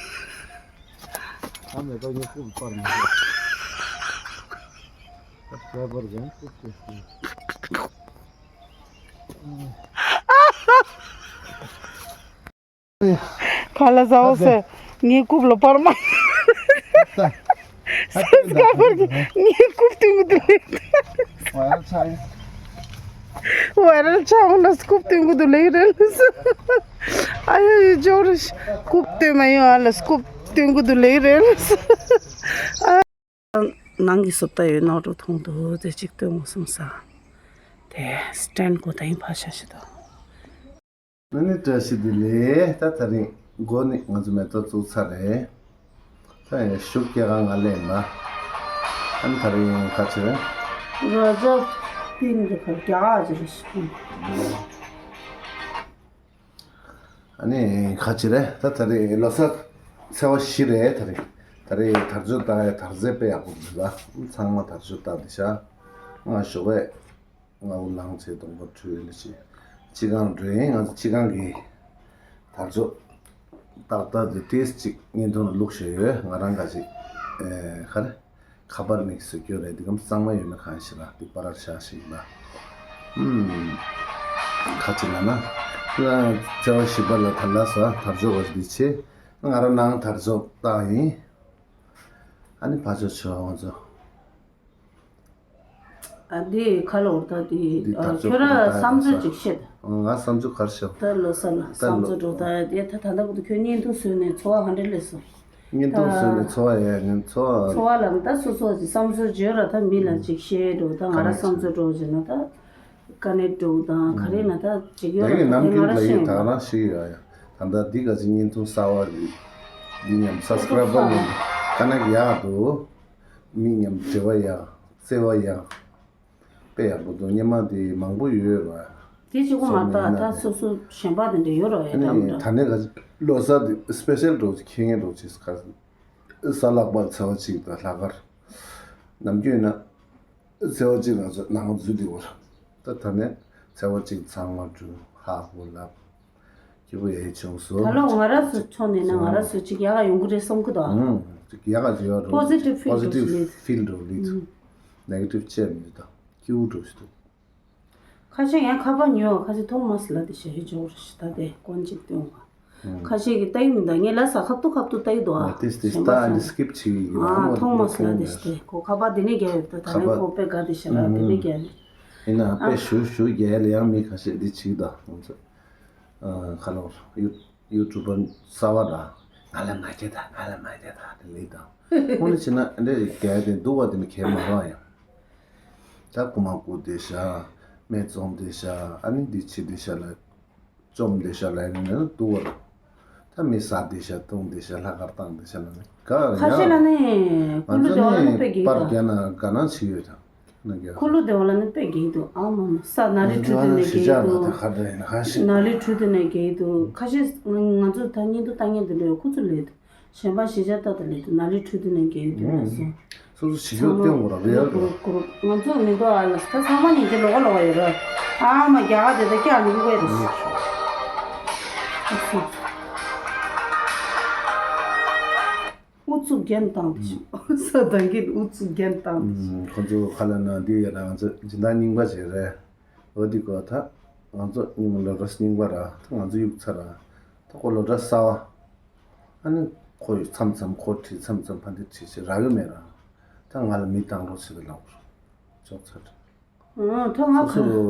ཨ་མེ་ཏོག་ཉི་ཀུབ་པར་མེ། ད་ཤ་བར་གང་ཀུབ་ཏེ་ཤི། ཁ་ལ་ཟ་འོ་སེ། ངའི་རྐུབ་ལ་པར་མ། ས་སྐ་པར་གྱི་ངའི་རྐུབ་སྟོན་གི་འདུག་ལེ། ཝའི་རལ་ཆགས་ཡོང་ན་རྐུབ་སྟོན་གི་འདུག་ལེ་རེད་ལ་ས། ཨ་ཡ་ཡ་ཇོ་རེ་རྐུབ་སྟོན་མ་ཡོང་ཨ་ལ་རྐུབ་སྟོན་གི་འདུག་ལེ་རེད་ལ་ས། ནང་གི་སོབ་ཏ་ཡོད་ནོ་འགྲོ་མཐོང་འདུག་དེ་གཅིག་སྟོན་འོ་སོང་ས། དེ་སི་ཊེན་གོ་ད་ཡིན་ཕ་ཤ་ཤི་དོ། ཨ་ནི་བཀྲ་ཤིས་བདེ་ལེགས། ད་དེ་རིང་སྒོ་ནས་ང་ཚོ་མེ་ཏོག་བཙུགས་ཚར་རེད། ད་ཡང་ཤུགས་སྐྱེ་ག་ང་ལེན་ན། ཨ་ནི་དེ་རིང་ཁ་ཆེ་རེད། རོ་ཛོ་པིན་གི་ཁར་རྒྱ་ག་ཅི་རེད་ཤི། ཨ་ནི་ཁ་ཆེ་རེད། ད་དེ་རིང་ལོ་གསར་ཚེས་པ་བཞི་རེད་དེ་རིང་། དེ་རིང་དར་ལྕོག་བཏགས་ཡ་དར་རྫས་དཔེ་ཡག་པོ་འདུག་ད། ཚང་མ་དར་ལྕོག་བཏགས་འདི་ཤག་ང་ཞོགས་པ། ང་འུ་ལངས་བྱས་གདོང་པ་འཁྲུད་ལ་ཅི། སྤྱི་ཁང་འགྲོ་ཡིན། ང་ཚོ་སྤྱི་ཁང་གི་དར་ལྕོག་ཏག་ཏག་དེ་ཏིས་ཅིག་བརྙན་ཐུང་ལ་བླུགས་བཞག་ཡོད། ང་རང་ག་ཅིག་ཨེ་ག་རེ་ཁ་པར་མིག་བཟོ་རྒྱུ་རེད། འདི་གམ་གཙང་མ་ཡོད་ན་གང་ཞིག་ལ་འདི་པར་བཞག་ཞིག་ལ། ཨུམ། ཁ་ཅིག་ལ་ན། ཚེས་པ་བཞི་པ་ལ་དར་ལ་ས་དར་ལྕོག་ག་ཅིག་འདི་ཆེ། ང་རང་ནང་དར་ལྕོག་བཏགས་ཡིན། ཨ་ནི་ཕ་ཆོ་ཆོ་ང་ཚོ། ཨ་འདི་ཁ་ལོ་ད་འདི་འདི་ཨ་ད་ཁྱོད་ར་བསམ་ཚུལ་ཅིག་བཤད། ང་བསམ་ཚུལ་ག་རེ་བཤད། ད་ལོ་གསར་ལ་ད་བསམ་ལོ་ཚུལ་འགྲོ་ད་དེ་ད་ད་ལྟ་བུ་ཁྱོད་བརྙན་ཐུང་བཟོས་ནས་འཚོ་བ་ག་འདྲ་ལས་སོང་། བརྙན་ཐུང་བཟོས་ནས་འཚོ་བ་ཡ་ངན་འཚོ་བ། འཚོ་བ་ལ་ད་སོ་སོ་ཅིག་བསམ་ཚུལ་བརྗོད་ར་ད་མི་ལ་ཅིག་བཤད་འགྲོ་ད་ང་ར་བསམ་ཚུལ་འགྲོ་བྱས་ན་ད་དཀའ་གནད་འགྲོ་ད་ག་རེ་ན་ད་ཅིག་ཡོད་ར་ད་དེ་ང་ར་ཤེས་ཡོད། ད་རང་ཤེས་ཡོད་ཡ། ད་ད་འདི་ག་ཅིག་བརྙན་ཐུང་གསར་བ་རེད། འདི་མཉམ་སབ་སི་ཀ་རའི་བར་མཉམ་དཀའ་གནད་ཡག་འདུག་མི་མཉམ་འབྲེལ་བ་ཡག་བརྩེ་བ་ཡག་དཔེ་ཡག་པོ་འདུག་སྔོན་མ་དེ་མང་པོ་ཡོད་ར། དེ་གཅིག་པོ་མ་གཏོགས་ད་སོ་སོ་གཞན་པ་དེ་འདྲ་ཡོད་ར་ཡོད་ད་མི་འདྲ། ད་ནས་ག་ལོ་གསར་དེ་སི་པེ་ཤལ་འགྲོ་ཅིག་ཁེ་ངེ་འགྲོ་ཅིག་ག་ས་ལག་པར་ཚེས་པ་གཅིག་དང་ལྷག་དཀར་ནམ་རྒྱུན་ན་ཚེས་པ་གཅིག་ང་ཚོ་ནང་འཛུལ་དེ་བར་ད་ད་ནས་ཚེས་པ་གཅིག་ཚང་མ་འགྲུལ་ཧ་གོ་ལབ། སྐྱིད་པོ་ཡག་བྱུང་སོང་། ད་ལོ་ང་ར་སུ་ཆོ་ནས་ན་ང་ར་སུ་ཅིག་ཡག་ག་ཡོང་གི་རེད་བསམ་གི་འདུག་ཨང་། ཅིག་ཡག་ག་ཅིག་ཡོད་རོ། པོ་ཟི་ཊིབ་ཕིལ་པོ་ཟི་ཊིབ་འགྲོ་ལེ། ཕིལ་འགྲོ་ལེ། ཨང་། ནེ་གེ་ཊིབ་བྱས་མི་འདུག་སྐྱིད་པོ་འགྲོ་ཞིག་འདུག་ཁ་ཤས་ཡང་ཁ་པར་ཉོ་ཁ་ཤས་ཐོག་མ་སི་ལ་དེ་ཤ་ཡི་འཇོག་རེ་ཞིག་ད་དེ་ཀོན་ཅིག་སྟོན་བ། ཁ་ཤས་ཀྱི་ལྟ་ཡི་མི་འདུག་ངས་ལ་ས་ཁབ་ཏུ་ཁབ་ཏུ་ལྟ་ཡི་འདུག་ཨ། ཏིས་ཏིས་ལྟ་ཨ་འདི་སི་ཀིབ་བྱེད་ཡི་གི་ཨ་ཐོག་མ་སི་ལ་དེ་ཤ་དེ་ཁོ་ཁ་པར་དེ་ནས་རྒྱག་ཡོད་ད་ད་ནས་ཁོ་དཔེ་དགའ་དེ་ཤ་ལ་དེ་ནས་རྒྱག་ཡོད། ཡིན་ན་དཔེ་ཞུ་ཞུ་རྒྱག་ཡ་ལ་ཡང་མི་ཁ་ཤས་འདི་བྱེད་ཀྱི་འདུག་ང་ཚོ། ཁ་ལོ་ཡུ་ཡུ་ཊུབ་པར་གསར་བ་ར་ང་ལ་མ་སྐྱེ་ད་ང་ལ་མ་སྐྱེ་ད་དེ་ལས་དང་ཁོང་ནི་བྱས་ན་འདྲེ་རྒྱལ་དེ་འདུག་བ་དེ་ནི་གལ་མ་རང་ཡང་ད་རྐུ་མ་རྐུ་དེ་ཤ་སྨད་བཙོང་དེ་ཤ་ཨ་ནི་འདི་ཕྱི་དེ་ཤ་ལ་བཅོམ་དེ་ཤ་ལ་ཡིན་ན་འདུག་བ་ར་ད་མི་ཟ་དེ་ཤ་བཏུང་དེ་ཤ་ལྷག་དཀར་བཏང་དེ་ཤ་ལ་ནི་ག་ཁ་ཤས་ལ་ནི་ཀུ་ལུ་དེ་བ་ལ་ནི་དཔེ་གི་པར་རྒྱ་ན་ག་ན་བྱི་ཡོད་དང་། ཁུ་ལུ་དེ་བ་ལ་ནི་དཔེ་རྒྱས་འདུག་ཨ་མ་མ་ས་ན་ལི་ཁྲུ་དེ་ནས་རྒྱས་འདུག་ན་ལི་ཁྲུ་དེ་ནས་རྒྱས་འདུག་ཁ་ཤས་ང་ཚོ་ད་བརྙན་ཐུང་ལྟ་མཁན་དེ་འདྲ་ཡོད་ཁུ་ཚུར་ལས་འདུག་གཞན་པ་གཞིས་ཆགས་ལྟ་དེ་ལས་འདུག་ན་ལི་ཁྲུ་དེ་ནས་རྒྱས་འདུག་ལ་སོང་། སོ་སོ་བྱེད་རྒྱུ་སྟོན་དགོས་ར་རེད་ཡ་ར། ཀུ་རུ་ཀུ་རུ་ང་ཚོ་མི་འདུག་ཨ་ལ་ད་ཚང་མ་ཉིན་གྱི་ལོག་ལོག་ཡོད་ར། ཨ་མ་རྒྱ་གར་དེ་ད་སྐྱག་མི་འདུག་གས་ར། ཨ་སོང་། ཨུ་ཚུགས་རྒྱན་བཏང་དེ་ཤི། ས་དང་གིན་ཨུ་ཚུགས་རྒྱན་བཏང་དེ་ཤི། ཁོ་ཚོ་ཁ་ལ་ན་འདི་ཡ་རང་ཚོ་སྦྱིན་བདག་རྙིང་པ་བྱས་རེད། འོ་འདི་གོ་ད། ང་ཚོ་སློབ་གྲྭ་རྙིང་པ་ར་ད་ང་ཚོ་གཡུག་ཚར་ར་ད་ཁོ་སློབ་གྲྭ་གསར་བ། ཨ་ནི་ཁོ་ཡི་མཚམས་མཚམས་ཁོ་ཁྲིད་མཚམས་མཚམས་ཕ་འདི་ཁྲིད་ཞེས་རག་གི་མེད་ར། ད་ང་ལ་མི་བཏང་རོགས་བྱེད་ད་ལབ་ར་ཅོག་ཚར། ཨང་ཐོ་ང་སོ་ཁ་སོ་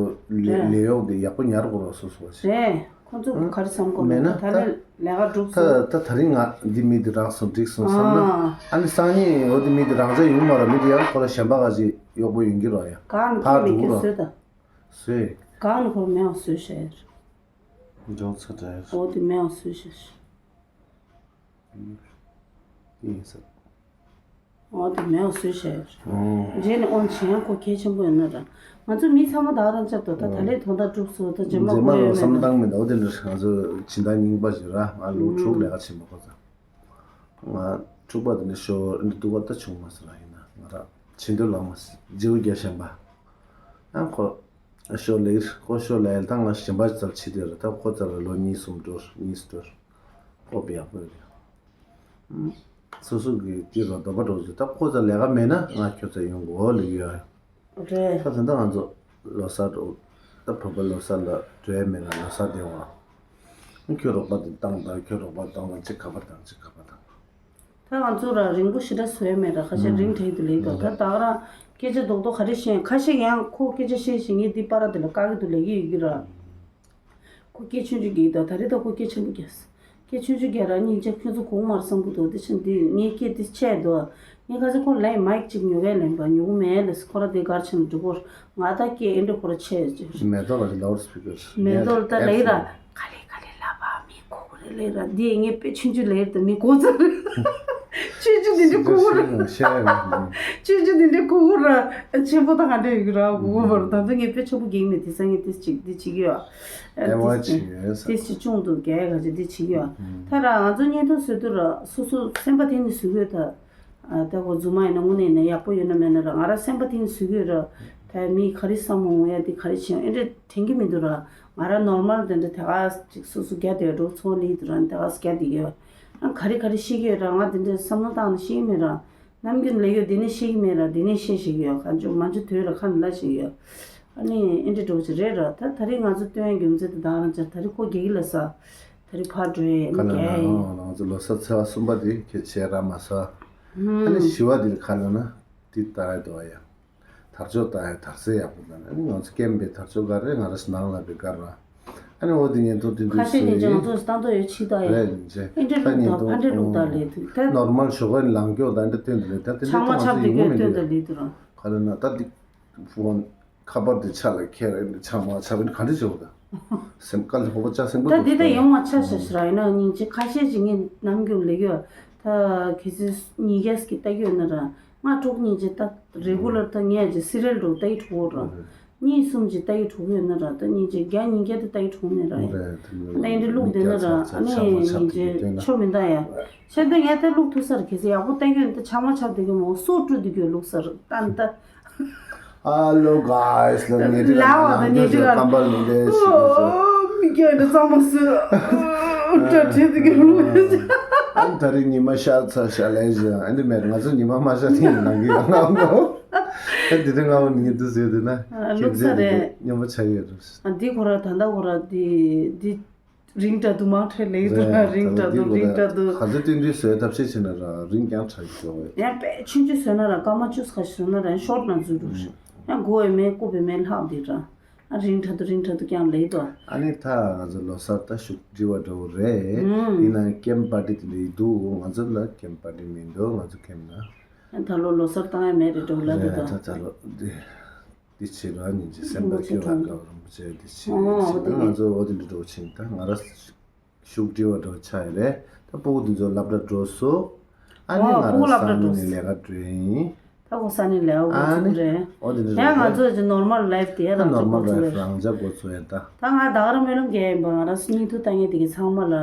ལས་རེད། ལས་གཡོག་དེ་ཡག་པོ་ཉར་དགོས་ར་སོ་སོ་བ་ཞིག་རེད། ཁོ་ཚོ་ཨང་ག་རེ་བསམ་གོ་མེད་མེད་ན་ད་ད་ད་ལས་ལས་ཀ་སྒྲུབ་ད་སོང་། ད་ད་རིང་ང་འདི་མི་འདི་རག་སོང་འགྲིག་སོང་བསམ་ན། ཨང་ཨ་ནི་སང་ཉིན་འོ་འདི་མི་འདི་རང་ཅག་ཡོང་མ་ར་མི་འདི་ཡང་ཁོ་ལ་གཞན་པ་ག་ཅིག་གཡོག་པོ་ཡོང་གི་ར་ཡ། གང་ནས་ཕར་ཁོ་མི་འགྲོ་གི་གི་ར་བཟོས་ད། བཟོས། གང་ནས་ཁོ་མེད་བཟོས་ཤག་འགྲོ་ཚ་དྲག་འོ་དེ་མེད་བཟོས་ཤག་ཡིན་ས། འོ་དེ་མེད་བཟོས་ཤག་ཨོ། རྗེས་ནས་ཨོ་བྱེད་ཡང་ཁོ་གལ་ཆེན་པོ་ཡོད་ན་ར། ང་ཚོ་མི་ཚང་མ་ད་རང་ཅག་ཏུ་ད་ད་ལས་དོན་དག་སྒྲུབ་སོང་ད་རྗེས་མ་རྗེས་མ་གོ་ལོ་ཡོད་བསམ་མེད་ན། བཏང་མེད་འོ་དེ་འདྲ་ང་ཚོ་སྦྱིན་བདག་རྙིང་པ་ཞིག་ར་ང་ལོ་དྲུག་ལས་ཀ་བྱེད་མ་ཁོ་ཚ། ང་དྲུག་པ་དེ་ནས་ཤོར་འདི་སྡུག་པ་ད་བྱུང་མ་སོང་ར་ཡིན་ན་ང་ར་ཆེ་འདོད་ལངས་མ་སོང་རྗེའུ་རྒྱ་ཞན་པ། ཨ་ཁོ་ཤོར་ལེར་ཁོ་ཤོར་ལེར་ད་ང་ཞན་པ་ཙར་ཆེ་དེ་ར་ད་ཁོ་ཙར་ལོ་གཉིས་གསུམ་འགྲོ་གཉིས་སུ་འགྲོ། ཁོ་བི་ཡག་པོ་རེད། སོ་སོ་གི་དེ་ར་འདོད་པ་འགྲོ་རྒྱུ་ད་ཁོ་ཙར་ལས་ཀ་མེད་ན་ང་ཁྱོད་ཚ་ཡོང་གོ་ལེ་ཡོད། རེད། ད་ད་ལྟ་ང་ཚོ་ལོ་གསར་འགྲོ་ད་བོད་པ་ལོ་གསར་ལ་འགྲོ་ཡ་མེད་ན་ལོ་གསར་དེ་འོང་། ཁྱོད་རོགས་པ་དེ་བཏང་དང་ཁྱོད་རོགས་པ་བཏང་དང་ཅིག་ག་པར་དང་ཅིག་ག་པར་དང་། ད་ང་ཚོ་ར་རིང་པོ་ཞེ་དྲག་བཟོས་མེད་ར་ཁ་ཤས་རིང་དྲགས་དུ་ལེགས་དོ་ད་ད་ག་རང་སྐད་ཆ་རྡོག་རྡོག་ག་རེ་བཤད་ཁ་ཤས་ཡང་ཁོ་སྐད་ཆ་བཤད་བཤད་ངས་འདི་པར་དེ་ལ་བཀག་གི་དུ་ལེགས་ཀྱི་ཡོད་ཀྱི་ར། ཁོ་སྐད་ཆུང་ཆུང་རྒྱག་གི་འདུག་ད་རེས་ད་ཁོ་སྐད་ཆེན་པོ་རྒྱག་སྐད་ཆུང་ཆུང་རྒྱག་ར་སྙིང་རྗེ་ཁྱོད་ཚོ་གོང་མར་བསམ་གི་འདུག་དེ་ཕྱིན་དེ་ངའི་སྐད་དེ་ཆད་འདུག་ངས་ཁ་སང་ཁོ་ལན་མའིག་ཅིག་ཉོ་གས་ལན་པ་ཉོ་གི་མེད་ལས་ཁོ་ར་དེ་གར་ཕྱིན་འགྲོ་གོ་ང་ད་སྐད་ཨེ་འདྲ་ཁོ་ར་ཆད་ཅིག་མེ་ཏོག་ལ་ལའོ་སི་པི་ཀར་མེ་ཏོག་ལ་ད་ལས་ར་ག་ལེ་ག་ལེ་ལབ་པ་མི་གོ་གི་རེད་ལས་ར་འདི་ངས་དཔེ་ཆུང་ཆུང་ལས་ར་ད་མི་གོ་ཚར་ཆུང་ཆུང་དེ་འདྲ་གོ་གི་ར་ཆུང་ཆུང་དེ་འདྲ་གོ་གི་ར་ཆེན་པོ་ད་ག་འདྲ་ཡོད་གི་ར་གོ་གི་བར་ད་ད་ངས་དཔེ་ཆེན་པོ་གེགས་མེད་དེ་ས་ངས་དེ་ཅིག་དེ་བྱེད་ཀྱི་ཡོད། ཨེ་ཝ་ཅི་ཡོད་ས། ཏིས་ཅི་ཅུང་འདུག་རྒྱ་ག་ཅི་འདི་བྱེད་ཀྱི་ཡོད། ད་ར་ང་ཚོ་བརྙན་ཐུང་བཟོ་དུས་ར་སོ་སོ་སེམས་པ་གཏིང་ནས་བཟོ་དགོས་ད། ད་གོ་རྫུན་མ་ཡིན་ན་དངོས་གནས་ཡིན་ན་ཡག་པོ་ཡོད་ན་མེད་ན་ར་ང་ར་སེམས་པ་གཏིང་ནས་བཟོ་གི་ཡོད་ར། ད་མི་ག་རེ་བསམ་འོང་ཡ་འདི་ག་རེ་བྱེད་ཡོང་ཨེ་འདྲ་དྲན་གི་མི་འདུག་ར། ང་ར་ནོར་མལ་དེ་འདྲ་དེ་ག་ཅིག་སོ་སོ་རྒྱ་དེ་འགྲོ་ཚོང་ལི་དུ་ར་དེ་ག་རྒྱ་དེ་ཡོད། ཨ་ག་རེ་ག་རེ་ཤེས་ཀྱི་ཡོད་ར་ང་དེ་འདྲ་བསམ་བློ་བཏང་ནས་ཤེས་ཀྱི་མེད་ར། ནམ་རྒྱུན་ལས་ཡོད་འདི་ནས་ཤེས་ཀྱི་མེད་ར་འདི་ནས་ཤེས་ཤེས་ཀྱི་ཡོད་ག་ཅུ་མ་ཅུ་དོད་ར་ཁ་ནས་ལ་ཤེས་ཀྱི་ཡོད། ཨ་ནི་ཨེ་འདྲ་འགྲོ་ཅི་རེད་ར་ད་ད་རེས་ང་ཚོ་སྟོན་རྒྱུ་མཚན་དེ་དང་རང་ཅར་ད་རེས་ཁོ་རྒྱལ་གྱི་ལ་ས་ད་རེས་ཕར་འགྲོ་ཡས་ཨ་ཁ་ནི་ལ་རྒྱལ་ཡས་ཡིན། ང་ཚོ་ལོ་གསར་ཚེས་པ་གསུམ་པ་དེ་ཁྱེད་བྱས་ར་མ་ས། ཨ་ནི་བཞི་བ་དེ་ལ་ཁ་ལ་ན་དེ་ལྟ་ཡ་དོ་ཡ། དར་ལྕོག་ལྟ་ཡ་དར་ཚེ་ཡག་པོ་ལ་ཨ་ནི་ང་ཚོ་སྐེམ་པའི་དར་ལྕོག་ག་རེ་ང་རེ་ནང་ལ་བི་གར་ར། ཨ་ནི་འོ་དེ་ཉན་ཐོ་དེ་ཁ་འདུག་ཤས་ཉན་ཅེ་ང་ཚོ་ལྟ་འདོད་ཡོད་ཕྱི་ལྟ་ཡ། རེད་ཉན་ཅེ་ཨེ་འདྲ་ཁ་ལུག་ཉན་ཐོ་ད་ཨེ་འདྲ་ལུག་ད་ལས་དུས་ད་ནོར་མལ་ཞོགས་པ་ལང་སྐྱོ་ད་ཨེ་འདྲ་སྟོན་དུ་རེད་ད་དེ་འདྲ་ཚང་མ་ཁ་ང་ཚོ་ཆབ་ཡིན་དུས་ངོ་མི་སྟོན་འདུག་ད་ལས་དུ་རང་། ག་ལ་ན་ད་འདི་ཕུ་ཁ་པར་དེ་ཆ་ལ་ཁྱེར་ཨེ་འདྲ་ཆ་མ་ཆ་བ་ཨེ་འདྲ་ག་འདྲ་བྱེད་འོ་ད་སེམས་དཀའ་ལས་ཧོ་པ་ཆ་སེམས་ད་དཀའ་འདི་ད་འདུག་ཡོང་བ་ཆ་ཤ་ཤ་ར་ཡིན་ན་སྙིང་རྗེ་ཁ་ཤས་ཅིག་ངས་ནམ་རྒྱུན་ལས་ཡོད་ད་གལ་སྲིད་ཉིས་བརྒྱ་ཀྱི་ལྟ་གི་ཡོད་ན་ར། ང་དྲུག་གཉིས་ཀྱི་ད་རེ་གུ་ལར་ད་ངས་ཀྱི་སི་རེལ་འགྲོ་ལྟ་གི་འགྲོ་གོ་ར། གཉིས་གསུམ་གྱི་ལྟ་གི་འགྲོ་གི་ཡོད་ན་ར་ད་སྙིང་རྗེ་བརྒྱ་ཉིས་བརྒྱ་དེ་ལྟ་གི་འགྲོ་མེད་ར་ཡ། ད་ཡིན་དེ་ལུག་དེ་ན་ར་ཨ་ནི་སྙིང་རྗེ་ཆོ་མི་འདའ་ཡ། ཤ་ད་ངས་ད་ལུག་ཐུག་སར་གལ་སྲིད་ཡག་པོ་ལྟ་གི་ཡོད་ན་ད་ཆ་མ་ཆབ་དེ་གི་མོ་སོ་བཀྲུ་དེ་གི་ལུག་སར་ཏན་ཏན། Hello guys ལ་ངེད་ཀྱི་ལ་བ་དང་ཉེ་དྲི་བ་ཀམ་པལ་མི་འདེ་ཞིག་ཨོ་མི་སྐྱ་འདི་གཙང་མ་སུ་ཨོ་ཏྲ་ཁྲེ་དེ་གི་ལུག་ཨ་ད་རེས་ཉི་མ་ཤར་ཚར་ཤག་ལས་ཞིག་ཨ་འདི་མེད་ང་ཚོ་ཉི་མ་མ་ཤར་ཐེངས་ནང་གི་ཡང་ང་ངོ་ཨ་འདི་དེ་ང་བ་ནི་འདི་ཟེར་དེ་ན་ལུག་ས་རེད། ཉམས་པ་ཆགས་ཡོད་རེད། ཨ་འདི་ཁོ་ར་ད་ལྟ་ཁོ་ར་འདི་འདི། རིང་དྲགས་འདུག་མང་དྲགས་ལེགས་འདུག་ར་རིང་དྲགས་འདུག་རིང་དྲགས་འདུག་ག་ཚོད་སྟོན་དུས་བཟོས་ཐབས་ཤེས་བྱས་ན་ར་རིང་རྐྱང་དྲགས་ཀྱི་འགྲོ་བས། ཡང་དཔེ་ཆུང་ཆུང་བཟོས་ན་ར་སྐར་མ་བཅུ་ཁ་ཤས་བཟོས་ན་ར་ཤོར་ན་འཛུལ་འགྲོ་ཞིག་ཡང་མགོ་བའི་མེ་རྐུབ་པའི་མེ་ལྷག་འདི་ར་ཨ་རིང་དྲགས་འདུག་རིང་དྲགས་འདུག་ཀྱང་ལེགས་འདུག་ཨ་ནི་ད་ང་ཚོ་ལོ་གསར་ད་ཤུགས་འགྲིལ་བ་འགྲོ་གི་རེད། ཡིན་ནའང་ཀེམ་པར་ཏི་དེ་འདྲ་ཡི་འདུག་ང་ཚོ་ལ་ཀེམ་པར་ཏི་མི་འདུག་ང་ཚོ་ཀེམ་ན། ད་ལོ་ལོ་གསར་བཏང་ཡ་མེད་རེད་འགྲོ་ལ་དེ་ད་ད་ད་ད་ལོ་དེ། འདི་བྱེད་རང་ཉིད་ཀྱི་སེམས་པ་སྐྱིད་ལ་དགའ་བ་རིན་པོ་ཆེ་འདི་བྱེད་ཨོ་ཟེར་ན་ང་ཚོ་འོ་དེ་འདྲ་འགྲོ་ཕྱིན་ད་ང་ར་ཤུགས་སྒྲིལ་བ་འགྲོ་ཆགས་ཡོད་རེད་ད་སྤུ་གུ་འདི་ཚོ་སློབ་གྲྭ་འགྲོ་སོ་ཨ་ནི་ཨོ་ང་སྤུ་གུ་ར་སློབ་གྲྭ་ས་ནི་འགྲོ་ནས་ལས་ཀ་འགྲོ་ཡིན། ད་ཁོ་ས་ནི་ལས་ཀ་ཨ་འགོ་ནི་ཚུགས་རེད། འོ་དེ་འདྲ་ཡང་ང་རེད་ཚོ་ཀྱི་ནོར་མལ་ལའིབ་དེ་ད་རང་ནོར་ཚོ་མལ་འགོ་ཚུགས་རེད་རེད། རང་ཅག་འགོ་ཚུགས་ཡོད་ད། ད་ང་ད་ག་རང་སྨོན་ལམ་རྒྱག་ཡིན་པ་ང་རང་སྙིང་ཐུ་ལྟ་ངེས་དེ་གི་ཚང་མ་ལ།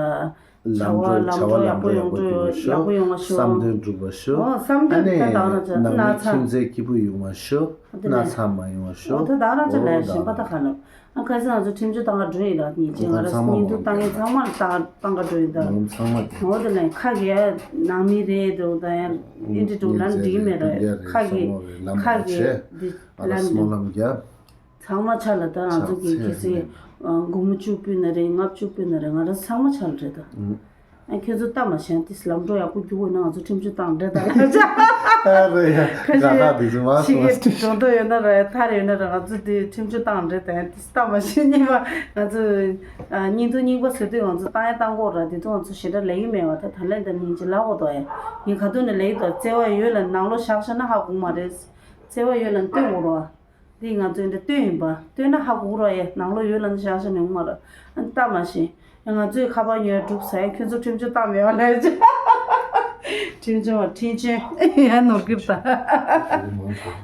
བྱ་བ་ལམ་འགྲོ་ལམ་འགྲོ་ཡག་པོ་ཡོང་འགྲོ་ཡག་པོ་ཡོང་བ་ཤོག་བསམ་དོན་འགྲུབ་པ་ཤོག་ཨོ་བསམ་དོན་ད་དང་རང་ཅག་ན་ཚ་ཁྱིམ་མཚེས་སྐྱིད་པོ་ཡོང་བ་ཤོག་ན་ཚ་མ་ཡོང་བ་ཤོག་ཨོ་ད་དང་རང་ཅག་ལ་ཞིམ་པ་ད་ཁ་ལབ་ཨ་ཁ་སང་ང་ཚོ་ཁྲིམས་གཅོད་བཏང་ག་འགྲོ་ཡིན་ར་ཉིན་གཅིག་ང་ར་སྙིང་སྡུག་བཏང་ངེས་ཚང་མ་ལ་བཏང་བཏང་ག་འགྲོ་ཡིན་ད་ཨོ་དེ་ལ་ཁ་གི་ནང་མི་རེད་འགྲོ་ད་ཡང་ཨིན་འདྲི་འགྲོ་ལམ་འགྲིག་མེད་ར་ཁ་གི་ཁ་གི་འདི་ལམ་འགྲིག་ཚང་མ་ཆ་ལ་ད་ང་ཚོ་གི་གལ་སྲིད་ སྒོར་མོ་བཅུ་ཕུལ་ན་རེད། ལྔ་བཅུ་ཕུལ་ན་རེད། ང་རང་ཚང་མ་ཆ་ལ་རེད་ད། ཨ། ཁྱོད་ཚོ་ལྟ་མ་ཤེས་ན་ཏིས་ལམ་འགྲོ་ཡག་པོ་རྒྱུག་དགོས་ན་ང་ཚོ་ཁྲིམས་གཅོད་བཏང་རེད་ད་ལ་ཆ། ཨ་རེད་ཡ། ཁ་ཤས་དགའ་ཁ་འདི་ཚོ་མ་ཕྱི་སོང་རྒྱལ་འགྲོ་འདོད་ཡོད་ན་རེད། ཐར་ཡོད་ན་རེད། ང་ཚོ་འདི་ཁྲིམས་གཅོད་བཏང་རེད་ད། ཡང་ཏིས་ལྟ་མ་ཤེས་ཉི་མ་ང་ཚོ་ཨ། བརྙན་ཐུང་རྙིང་པ་བཟོ་དུས་ང་ཚོ་བཏང་ཡ་བཏང་གོ་ར། འདི་ཚོ་ང་ཚོ་ཞེ་དྲག་ལས་ཀྱི་མེད་བ། ད་ད་ལན་ད་ཉིན་གཅིག་ལ་གོ་དོ་ཡ། ངས་ག་དུས་ནས་ལས་ཀྱི་དོ་བརྩེ་བ་ཡོད་ལ་ནང་ལོགས་བཞག་ཤ་ན་ཧ་གོ་མ་རེད། བརྩེ་བ་ཡོད་ལ་སྟོན་དགོས་རོ། འདི་ང་ཚོའི་འདི་སྟོན་ཡིན་པ། སྟོན་ན་ཧ་གོ་རོ་ཡ། ནང་ལོགས་ཡོད་ལ་ན་བཞག་ཤ་ནས་འོང་མ་ར། ཨ། ལྟ་མ་ཤེས། ང་ཚོའི་ཁ་པར་ཉོས་གྲུབ་ཟ་ཡ། ཁྱོད་ཚོ་ཁྲིམས་གཅོད་བཏང་མེད་བ་ལས་ཅི། ཁྲིམས་གཅོད་བ་ཁྲིམས་གཅོད་ཡ་ནོར་གིར་ད།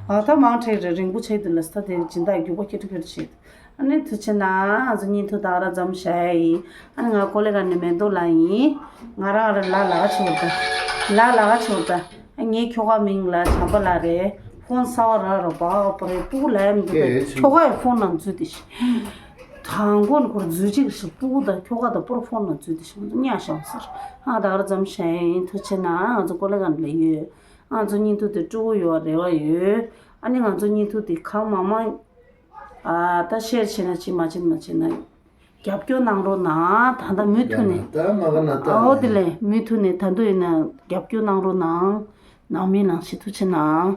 ཨ། ད་མང་ཁྲེག་རེ་རིང་པོ་ཆེ་དུ་ལ་ས་དེ་སྦྱིན་བདག་རྒྱུག་པ་ཁྱེར་ཁྱེར་བྱེད། ཨ་ནི་ཐུགས་ཆེ་ན་ང་ཚོ་བརྙན་ཐུང་ད་ག་ར་མཚམས་བཞག་ཡ་ཡིན། ཨ་ནི་ང་ཀོ་ལེ་ག་ནས་མེ་ཏོག་ལགས་ཡིན། ང་རང་རེ་ལ་ལ་ག་ཆོག་ད། ལ་ལ་ག་ཆོག་ད། ཨ། ངའི་ཁྱོ་ག་མིང་ལ་བྱམས་པ་ལགས་རེད། ཕོན་གསར་པ་རག་རོགས་པ་པ་རེད། སྤུ་གུ་ལ་ཡ་མི་འདུག་པས། ཁྱོ་ག་ཡི་ཕོན་ནང་འཛུལ་ཏེ་ཤི། དང་པོ་ནི་ཁོར་འཛུལ་ཅིག་ཤི། སྤུ་གུ་དང་ཁྱོ་ག་དང་པོར་ཕོན་ནང་འཛུལ་ཏེ་ཤི། ང་ཚོ་ཉག་ཤོག་ཟེར། ཨ། ད་ག་ར་མཚམས་བཞག་ཡིན། ཐུགས་ཆེ་ན་ང་ཚོ་ཀོ་ལེ་ག་ནས་ལ་ཡོད། ང་ཚོ་བརྙན་ཐུང་དེ་སྤྲོ་པོ་ཡོད་རེ་བ་ཡོད། ཨ་ནི་ང་ཚོ་བརྙན་ཐུང་དེ་གང་མང་མང་། ཨ། ད་ཤེར་བྱེད་ན་བྱེད། མ་བྱེད་ན་མ་བྱེད་ན། རྒྱབ་སྐྱོར་གནང་རོགས་གནང་། ད་ལྟ་མུ་མཐུད་ནས། ད་མ་ག་ན་ད། ཨོ་དེ་ལས་མུ་མཐུད་ནས་ད་དུང་ཡིན་ན་རྒྱབ་སྐྱོར་གནང་རོགས་གནང་། ནང་མི་ནང་ཞིག་ཐུགས་ཆེ་གནང་